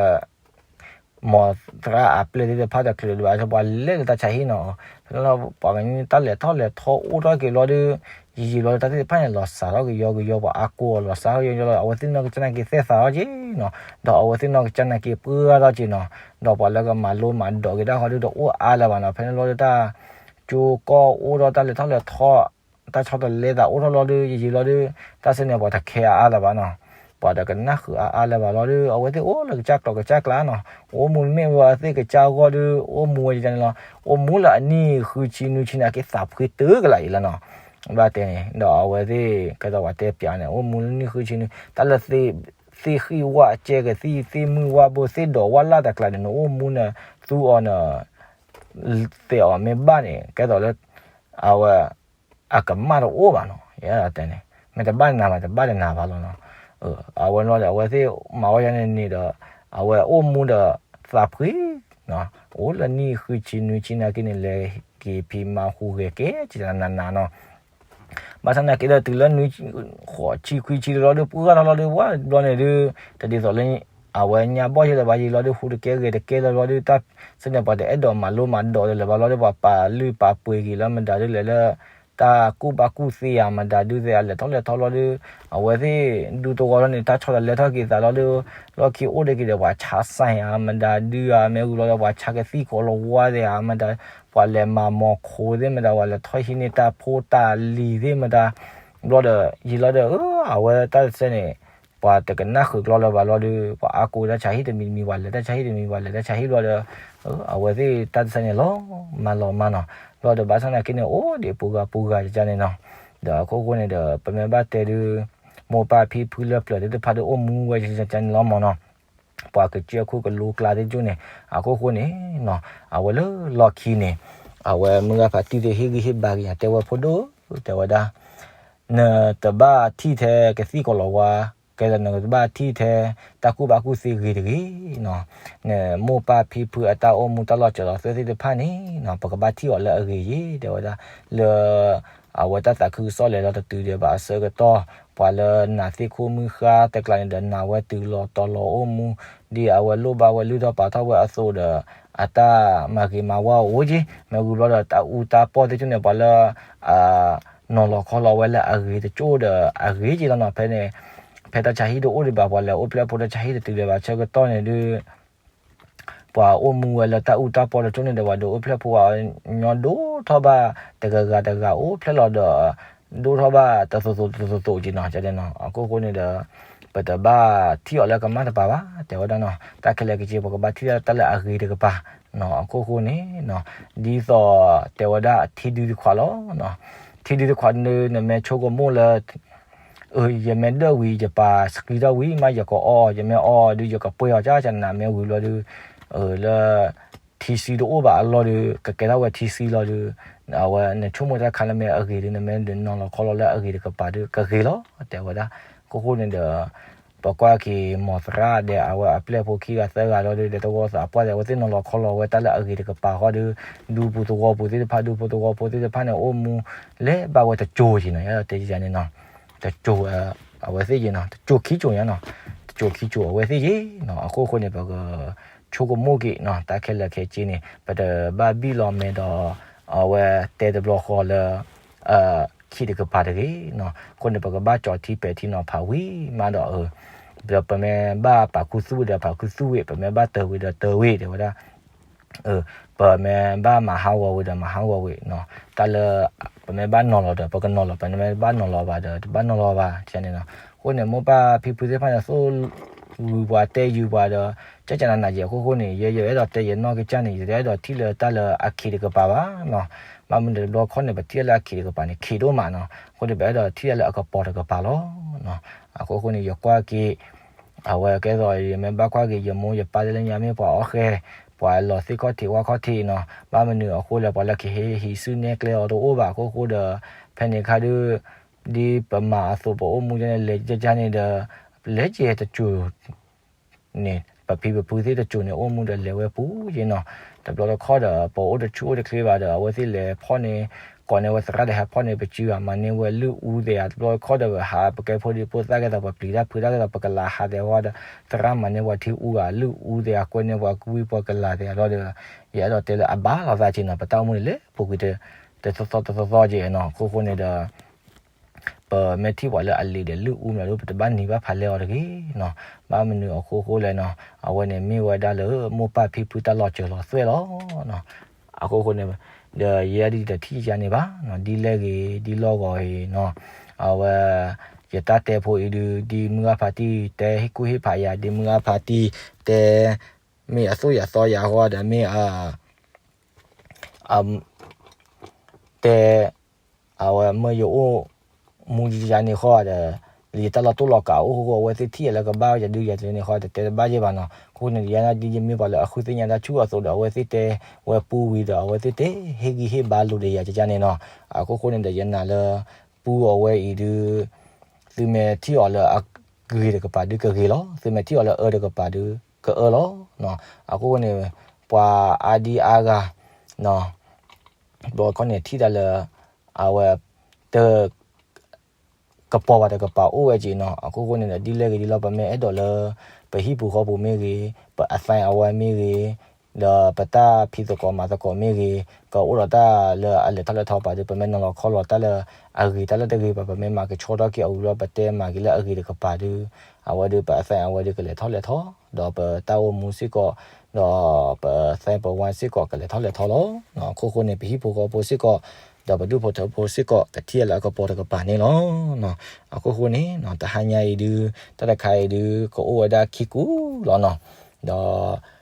မ်သရၣ်အပျဲၢ်သ့ၣ်တဖၣ်ဒီး ချုးဒံးဘၣ် ပှၤလဲၤလၢတၢ်ဆါဟံၣ်နီၤ, ဖဲန့ၣ်လီၤ ပှၤကညီတၢ်လဲၤထီၣ်လဲၤထီအိၣ်ထီၣ်က့ၤဘျီဒီး ယံာ်ယံာ်ဘျီဒီး တၢ်သ့ၣ်တဖၣ်န့ၣ် လီၤစှၤထီၣ်ကယီကယီ ပှၤအါကိးအီၤလီၤစှၤထီၣ်ကယီကယီလီၤ, အဝဲသ့ၣ်နီၢ်ကစၢ်နာ်က့သဲၣ်သးထီၣ်က့ၤနီၤ, ဒီးအဝဲသ့ၣ်နီၢ်ကစၢ်နာ်က့ပှၢ်ထီၣ်က့ၤနီၤ, ဒီးပှၤလၢကမၤလိမၤဒိးက့ၤတၢ်ဃီဒီး တအိၣ်အါလၢၤဘၣ်နီၤ, ဖဲန့ၣ်ဘျီဒီး တၢ်ကၠိကီၢ်အိၣ်ထီၣ် တၢ်လဲၤထီၣ်လဲၤထီ တၢ်ဆီတလဲသးအိၣ်ထီၣ်လီၤဒီး ယံာ်ယံာ်လီၤဒီး တၢ်စ့ၢ်န့ၣ် ပှၤတခဲအါအါလၢၤဘၣ်နီၤ, ပှၤတကနၣ်ဃုာ်အါအါလၢၤဘၣ်လီၤဒီး အဝဲသ့ၣ်အိၣ်လၢကစၢ်ကျိာ်ကစၢ်ကျါနီၤ, အိၣ်မူမ့ၢ်ဝဲသ့ၣ်ကစၢ်ဂီၢ်ဒီး အိၣ်မူဝဲယန့ၣ်လီၤ, အိၣ်မူလၢအနံၣ်ဃုဆံနွံဆံနာ်က့ သးဖှံတုၤကလာ်အံၤလီၤနီၤ, ဘၣ်တဲန့ၣ် ဒီးအဝဲသ့ၣ် ကဲသိးပှၤတဲပၠးန့ၣ် အိၣ်မူလၢနံၣ်ဃုဆံနွံ တၢ်လၢ သ့ၣ်ဃံၣ်ဝၣ်ကဲကသံၣ် သ့ၣ်မုၢ်ဝၣ်ဘိ သ့ၣ်ဒိးဝၣ်လၢ်တကျါန့ၣ် နအိၣ်မူန့ၣ် သူအီၤန့ၣ် သ့ၣ်အီၤမ့ၢ်ဘၣ်န့ၣ် ကဲသိးလၢ အဝဲ အကမၣ်တအိၣ်ဘၣ်နီၤ, ယတဲန့ၣ် မ့ၢ်တဘၣ်နၤဘၣ် တဘၣ်တနၤဘၣ်လီၤနီၤ, အဝဲလီၤဒီး အဝဲသ့ၣ်မၤဝဲယၤန့ၣ်န့ၣ်ဒီး အဝဲအိၣ်မူဒီး သးဖှံ အိၣ်လၢနံၣ်ဃုဆံနွံဆံနာ်က့န့ၣ် လဲၤက့ၤဖံးမၤဟူးဂဲၤကဲကနၤနၤနီၤ ဘၣ်ဆၣ်နာ်က့ဒီး တုၤလၢနွံ ဃိးဆံခွံဆံလီၤဒီး ပှၢ်ထီၣ်လီၤဒီး ဝဲဘျီန့ၣ်ဒုး တဒ်သိးလၢ အဝဲညါဘီၣ်ယဲဒီး ဘၣ်ယံာ်လီၤဒီး ဟူးတကဲဂဲၤတကဲလၢၤဘျီဒီး တၢ်စ့ၢ်န့ၣ် ပှၤတအဲၣ်ဒိးမၤလိမၤဒိးဒီးလၢၤဘၣ်လီၤဒီး ပှၤပာ်လုၢ်ပာ်ပှ့ၤက့ၤလၢမတၤဒုလဲၣ်လၢ တၢ်ကူၣ်ဘၣ်ကူၣ်သ့ဧါ မတၤဒုသ့ဧါ လဲၤထီၣ်လဲၤထီလီၤဒီး အဝဲသ့ၣ်ဒူသဝီထီၣ်န့ၣ် တၢ်ဆီတလဲထီၣ်က့ၤသးလီၤဒီး လီၢ်ခံအိၣ်ဒံးက့ၤဒီး ပှၤဆါစၢ်ဧါ မတၤဒုဧါ မ့ၢ်ဝံၤလီၤဒီး ပှၤဆါကသံၣ်ကီၤလၤဝါသ့ဧါ မတၤ ပှၤလဲၤမၤမီၤခိသ့ၣ်မတၤ ပှၤလဲၤထီၣ်ဟံးန့ၢ်တၢ်ဖိတၢ်လံၤသ့ၣ်မတၤ ဘျီဒီး ယံာ်လီၤဒီး အဝဲတၢ်တစဲန့ၣ် ပှၤတကနၣ်ဃုာ်ကျီလၢၤဘၣ်လီၤဒီး ပှၤအါကိးတၢ်ဆါဟံၣ်တမံၤတမံၤ ပှၤလဲၤတၢ်ဆါဟံၣ်တမံၤ ပှၤလဲၤတၢ်ဆါဟံၣ်ဘျီဒီး အဝဲသ့ၣ်တၢ်တစဲန့ၣ် လီၤမၢ်လီၤမၢ်နီၤ ဘျီဒီးဘၣ်ဆၣ်နာ်က့န့ၣ် အိၣ်ဒံးပူၤဂၤပူၤဂၤယန့ၣ်နီၤ ဒီးအခိၣ်ဃိန့ၣ်ဒီး ပမ့ၢ်ဘၣ်တဲဒုး မိၢ်ပၢ်ဖံဖုလၢပျၢၤသ့ၣ်တဖၣ်ဒီးအိၣ်မူဝဲယန့ၣ်လီၤမၢ်နီၤ ပှၤကစၢၢ်ခိၣ်ကလိကျါသ့ၣ်ကၠိန့ၣ် အခိၣ်ဃိန့ၣ်နီၤ အဝဲလၢလီၢ်ခံန့ၣ် အဝဲမုၢ်ဂၤဖါတံၢ်သ့ၣ်ဟ့ၣ်ဂံၢ်ဟ့ၣ်ဘါက့ၤယၤ တဲဝဲဖိဒိၣ် တဲဝဲဒၣ် နတဘၣ်ထံၣ်ထဲကသံၣ်ကီၤလၤဝါ ကဲဒီးနတဘၣ်ထံၣ်ထဲ တၢ်ကူၣ်ဘၣ်ကူၣ်သ့ဂ့ၤတဂ့ၤနီၤ နမိၢ်ပၢ်ဖံဖုအတၢ်အိၣ်မူတၢ်လီၤစၢၤလီၤသွဲၣ်သ့ၣ်တဖၣ်န့ၣ်နီၤ ပကဘၣ်ထံၣ်အီၤလၢအဂ့ၤယ့ၣ် တဲဝဲဒၣ် လၢ အဝဲတၢ်သးခုကစီၣ်လဲၤလီၤတတုၤဒီးဘၣ်အဆၢကတီၢ် ပှၤလၢနာ်သ့ၣ်ခိၣ်မုၢ်ဃါတကျါန့ၣ်ဒီး နာ်ဝဲတုၤလီၤတီၤလီၤအိၣ်မူ ဒ်အဝဲလိၣ်ဘၣ်ဝဲလုၢ်ထီၣ်ပာ်ထီၣ်ဝဲအသိးဒီး အတၢ်မၤဂ့ၤမၤဝါအိၣ်က့ၤ မ့ၢ်ဝံၤဘျီဒီး တၢ်အူတၢ်ပီၢ်သ့ၣ်ကၠိန့ၣ် ပှၤလၢ နီၤလီၤခီလီၤဝဲလၢအဂ့ၤတကၠိဒီး အဂ့ၤက့ၤလီၤနီၤ ဖဲန့ၣ် ဖဲတၢ်ဆါဟံၣ်တအိၣ်ဒံးဘၣ် ပှၤလဲၤအိၣ်ဖျဲၣ်ဖိတၢ်ဆါဟံၣ်တတုၤလၢၤဘၣ်ဆၢကတီၢ်န့ၣ်ဒုး ပှၤအိၣ်မူဝဲလၢတၢ်အူတၢ်ပီၢ်တကၠိန့ၣ်ဒီး ပှၤဒုးအိၣ်ဖျဲၣ်ဖိအီၤညီဒိၣ်ထီၣ်ဘၣ် တဂၤဂၤတဂၤအိၣ်ဖျဲၣ်လီၤဒီး ဒိၣ်ထီၣ်ဘၣ်တသိးသိးတသိးသိးက့ၤနီၤ ကန့ၣ်နီၤ အခိၣ်ဃိန့ၣ်ဒီး ပတဘၣ်ထံၣ်အီၤလၢကမၣ်တပၤဘၣ် တဲဝဲဒၣ်နီၤ တၢ်ခဲလၢာ်ကစ့ ပကဘၣ်ထံၣ်တၢ်လၢအဂ့ၤတကပၤနီၤ အခိၣ်ဃိန့ၣ်နီၤ ဒ်သိးတဲဝဲဒၣ်ထံဒုတခွးလီၤ ထံဒုတခွးန့ၣ် နမ့ၢ်ဆိကမိၣ်လၢ ယမ့ၢ်ဒၢၣ်ဝံၤ ယပာ်စကံထီၣ်ဝံၤမး ယကအီၣ် ယမ့ၢ်အီၣ်ဒုး ယကပှဲၤအီၤကၠၢ်ကၠၢ်နၤ မ့ၢ်ဝံၤဘျီဒုး လၢ ထံဆှံတအိၣ်ဘၣ်အလီၢ်ဒုး ကကဲထီၣ်ဝဲထံဆှံလီၤဒုး အဝဲနဆိကမိၣ်တၢ်ခါလၢမ့ၢ်အဂ့ၤဒုး နမ့ၢ်နီၤလီၤခီလီၤလၢအဂ့ၤတကပၤဒုး ကဂ့ၤလီၤ တဲဝဲဒၣ် အခိၣ်ဃိန့ၣ်ဒီး ပကွၢ်က့ၤ မိၢ်သရၣ်ဒီး အဝဲအပျဲၢ်ဖိခံဂၤသၢဂၤလီၤဒုး ဒီးသဝီသးပှၢ်ဒီး အဝဲသ့ၣ်နီၤလီၤခီလီၤဝဲတၢ်လၢအဂ့ၤတကပၤဃီဒုး ဒူပူၤသဝီပူၤသ့ၣ်တဖၣ် ဒူဖိသဝီဖိသ့ၣ်တဖၣ်န့ၣ် အိၣ်မူလဲၤဘၣ်ဝဲတကၠိၤယံၤနီၤ တဲယၤန့ၣ်နီၤ တကၠိၤ အဝဲသ့ၣ်ယံၤနီၤ တကၠိၤခံကၠိၤညါနီၤ တကၠိၤခံကၠိၤအဝဲသ့ၣ်ယံၤနီၤ အခိၣ်ဃိန့ၣ် ပကဆိကမိၣ်က့ၤနီၤ တၢ်ခဲလၢာ်ခဲဆ့န့ၣ် ပတဘၣ်ဘံၣ်လီၤမဲာ်ဒီး အဝဲတဲတဘျီဃီလၢ ခံတကပၤတဂ့ၤနီၤ အဃိန့ၣ် ပကဘၣ်ကၠီၤထံပဲာ်ထံနီၤဖးဝံၤမးဒီး ဒီးပမ့ၢ်ဘၣ်ပာ်ခူသူၣ်ဒီးပာ်ခူသူၣ်ဝံၤ ပမ့ၢ်ဘၣ်တၢၤဝံၤဒီးတၢၤဝံၤ တဲဝဲဒၣ် ပမ့ၢ်ဘၣ်မၤဟးဂီၤဝံၤဒီးမၤဟးဂီၤဝံၤနီၤ, တၢ်လၢ ပမ့ၢ်ဘၣ်နီၤလီၤဒီး ပကနီၤလီၤ, ပမ့ၢ်ဘၣ်နီၤလီၤဘၣ်ဒီး တဘၣ်နီၤလီၤဘၣ်န့ၣ်နီၤ. အဃိန့ၣ် မိၢ်ပၢ်ဖံဖုသ့ၣ်တဖၣ်န့ၣ် သိၣ်ဂုၤပှၤတဲယုၤပှၤဒီး ကၠၢ်ကၠၢ်နးနးယဲၢ် အဃိဃိန့ၣ် ယဲယအဲၣ်ဒိးတဲယနီၢ်ကစၢ်န့ၣ် ယတအဲၣ်ဒိးထံၣ်လၢတၢ်လၢအခံးတကပၤဘၣ်နီၤ. ဘၣ်မနုၤတဘျီခီန့ၣ် ပထံၣ်လၢအခံးတကပၤန့ၣ် ခံးဒိၣ်မးနီၤ. အဃိန့ၣ် ပအဲၣ်ဒိးထံၣ်တၢ်လၢအကပီၤတကပၤလီၤ. အဃိဃိန့ၣ် ယကွၢ်က့ၤ အဝဲကဲသိး ယမ့ၢ်ဘၣ်ကွၢ်က့ၤ ယမိၢ်ယပၢ်လၢညါမ့ၢ်ပှၤအီၣ်ဃဲ, ပှၤလီၤသ့ၣ်ခီၣ်ထံးဝၣ်ခီၣ်ထံးနီၤ. ဘၣ်မနုၤအဃိလဲၣ် ပှၤလၢကဟဲဟံးစုနဲၣ်ကျဲအီၤတအိၣ်ဘၣ်အဃိဃိဒီး ဖဲန့ၣ်အခါဒီး ဒ်ပမၤအသိးပအိၣ်မူဒ်န့ၣ် လဲၤကၠၢ်ကၠၢ်န့ၣ်ဒီး လဲၤကဲၤတစိၤန့ၣ် ပဖံပဖုသ့ၣ်တစိၤန့ၣ် အိၣ်မူဒီးလဲၤဝဲပူၤယဲနီၤ. တဘျီတခီၣ်ဒီး ပအိၣ်တဆူၣ်အိၣ်တချ့ဘၣ်ဒီး အဝဲသ့ၣ်လဲၤဖီၣ်န့ၢ် ကိးန့ၢ်ဝဲသရၣ်ဒီးဟဲဖီၣ်န့ၢ်ပစုဂၤ မၤန့ၢ်ဝဲလုၢ်အူသ့ဧါ. တဘျီတခီၣ်ဒီး ပဟးပကဲဖိဒံဖိသၣ်ကဲသိး ပပျံၤတၢ်ဖုးတၢ်ကဲသိး ပကလၤဟးသ့ၣ်အဂီၢ်ဒီး သရၣ်မၤန့ၢ်ပှၤထံအူဂၤ လုၢ်အူသ့ဧါ ကွဲန့ၢ်ပှၤကွံပှၤကလၤသ့ၣ်အလီၢ်ဒီး ယအဲၣ်ဒိးတဲလၢအဘၣ်လိာ်သးက့နီၤ. ပတၢ်အိၣ်မူန့ၣ်လၢပူၤကွံာ်တသီသီသီက့နီၤ. အဃိဃိန့ၣ်ဒီး ပမ့ၢ်ထံၣ်ပှၤလၢအလံၤဒီးလုၢ်အူမးဒီး ပတဘၣ်နံၤဘၣ်ဖးလဲၢ်အီၤတဂ့ၤနီၤ. ဘၣ်မနုၤအဃိဃိလဲၣ်နီၤ, အဝဲန့ၣ်မ့ၢ်ဝဲဒၣ်လၢမိၢ်ပၢ်ဖံဖုတၢ်လီၤစၢၤလီၤသွဲၣ်လီၤ. အဃိဃိန့ၣ် ဒီးယဲဒၣ်တထံၣ်ယၤန့ၣ်ဘၣ်နီၤ, ဒ်လဲၣ်ဂ့ၤ ဒ်လီၢ်ဂီၤဂ့ၤနီၤ, အဝဲ ယတၢ်တဲဖိအံၤဒုး ဒ်မုၢ်ဂၢ်ဖါတံၢ်တဲဟ့ၣ်ကူၣ်ဟ့ၣ်ဖးယၤ, ဒ်မုၢ်ဂၢ်ဖါတံၢ်တဲ မ့ၢ်အသိၣ်ယၤသီယၤအဂီၢ်ဒီးမ့ၢ် တဲ အဝဲမ့ၢ်ယအိၣ်မူယၤန့ၣ်ဃီဒီး ယတၢ်လီၤတိၢ်လီၤကးအိၣ်ဃိ အဝဲသ့ၣ်ထံၣ်ယၤလၢကဘၣ်ယၤဒုးယၤတန့ၣ်ဃီ တတဲတဘၣ်ယဲၢ်ဘၣ်နီၤ. အဃိန့ၣ် ယဲဒၣ်ဒ်ယမ့ၢ်ပှၤလၢအဃုသ့ၣ်ညါတၢ်ဆူၣ်အသိးဒီး အဝဲသ့ၣ်တဲဝဲပူၤဝံၤဒီး အဝဲသ့ၣ်တဲဟ့ၣ်ဂံၢ်ဟ့ၣ်ဘါလိာ်ဒီးယၤကကန့ၣ်နီၤ. အဃိဃိန့ၣ်ဒီး ယနာ်လၢ ပူအဝဲအံၤဒုး သုမ့ၢ်ထံၣ်အီၤလၢအဂ့ၤတကပၤဒုးကဂ့ၤလီၤ, သုမ့ၢ်ထံၣ်အီၤလၢအအၢတကပၤဒုးကအၢလီၤ. အဃိန့ၣ် ပှၤအါဒံအါဂၤ ဘျီခီန့ၣ်ထံၣ်တၢ်လၢ အဝဲ တ ကပီၤဘၣ်တကပၤအိၣ်ဝဲက့နီၤ. အဃိဃိန့ၣ်ဒီး ဒ်လဲၣ်ဂ့ၤဒ်လီၢ် ပမ့ၢ်အဲၣ်ဒိးလၢ ပဟံၣ်ပူၤဃီပူၤမ့ၢ်ဂ့ၤ, ပအသးအဝဲမ့ၢ်ဂ့ၤ, ဒီးပတၢ်ဖံးသကိးမၤသကိးမ့ၢ်ဂ့ၤ, ကအိၣ်ဒီးတၢ်လၢအလဲၤထီၣ်လဲၤထီပာ်ဒုး ပမ့ၢ်နီၤလီၤခီလီၤတၢ်လၢအဂ့ၤ တၢ်လၢတဂ့ၤဘၣ် ပမ့ၢ်မၤကဆှီထီၣ်က့ၤအီၤဝံၤလီၤ ပတဲမၤက့ၤလၢအဂ့ၤတကပၤဒုး အဝဲဒုးပအသးအဝဲဒုးကလဲၤထီၣ်လဲၤထီ, ဒီးပတၢ်အိၣ်မူစ့ၢ်ကီး, ဒီးပသးပဝါစ့ၢ်ကီးကလဲၤထီၣ်လဲၤထီလီၤ. အဃိဃိန့ၣ် ပဟံၣ်ဖိဃီဖိစ့ၢ်ကီး, ဒီးပဒူၣ်ဖိထၢဖိစ့ၢ်ကီး ကထံၣ်အလၢအကပီၤတကပၤန့ၣ်လီၤ. အဃိဃိန့ၣ် တဟါညါအံၤဒုး တၢ်တခါအံၤဒုး ကအိၣ်ဝဲဒၣ်ခံကူလီၤနီၤ. ဒီး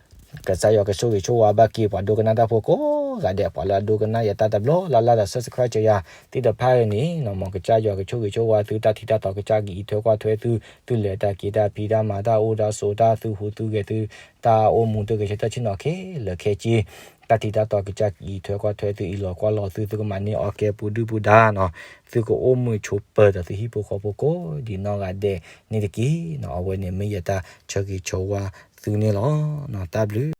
ကစၢ်ယွၤကဆိၣ်ဂ့ၤဆိၣ်ဝါဘၣ်က့ၤပှၤဒိကနၣ်တၢ်ဖိကိးဂၤဒဲး ပှၤလၢအဒိကနၣ်ယတၢ်တဘျီလၢ်လၢ်ဒီး subscribe ကယၤသ့ၣ်တဖၣ်န့ၣ် မ်ကစၢ်ယွၤကဆိၣ်ဂ့ၤဆိၣ်ဝါသု တၢ်ထံၣ်တၢ်တီကစၢ်ကအံးထွဲကွၢ်ထွဲသု, သုလဲၤတၢ်က့ၤတၢ်ဖံးတၢ်မၤတၢ်အိၣ်တၢ်ဆိးတၢ်သူၣ်ဟူးသုဂဲၤသု, တၢ်အိၣ်မူတဂဲၤဆၢထၢၣ်ဆ့ၣ်နီၤခဲလၢာ်ခဲဆ့, တၢ်ထံၣ်တၢ်တီကစၢ်ကအံးထွဲကွၢ်ထွဲသု အံးလီၤကွၢ်လီၤသု သုကမၤန့ၢ်အီၤကဲပူၤဒုၣ်ပူၤဒါနီၤ, သုကအိၣ်မုာ်ဆိးပၢၤဒီးသုဟံၣ်ဖိဃီဖိကိးဒံးနီၢ်ဂၤဒဲးန့ၣ်တက့ၢ်နီၤ. အဝဲန့ၣ်မ့ၢ်ယတၢ်ဆၢဂ့ၤဆၢဝါသုန့ၣ်လီၤ. တၢ်ဘျုး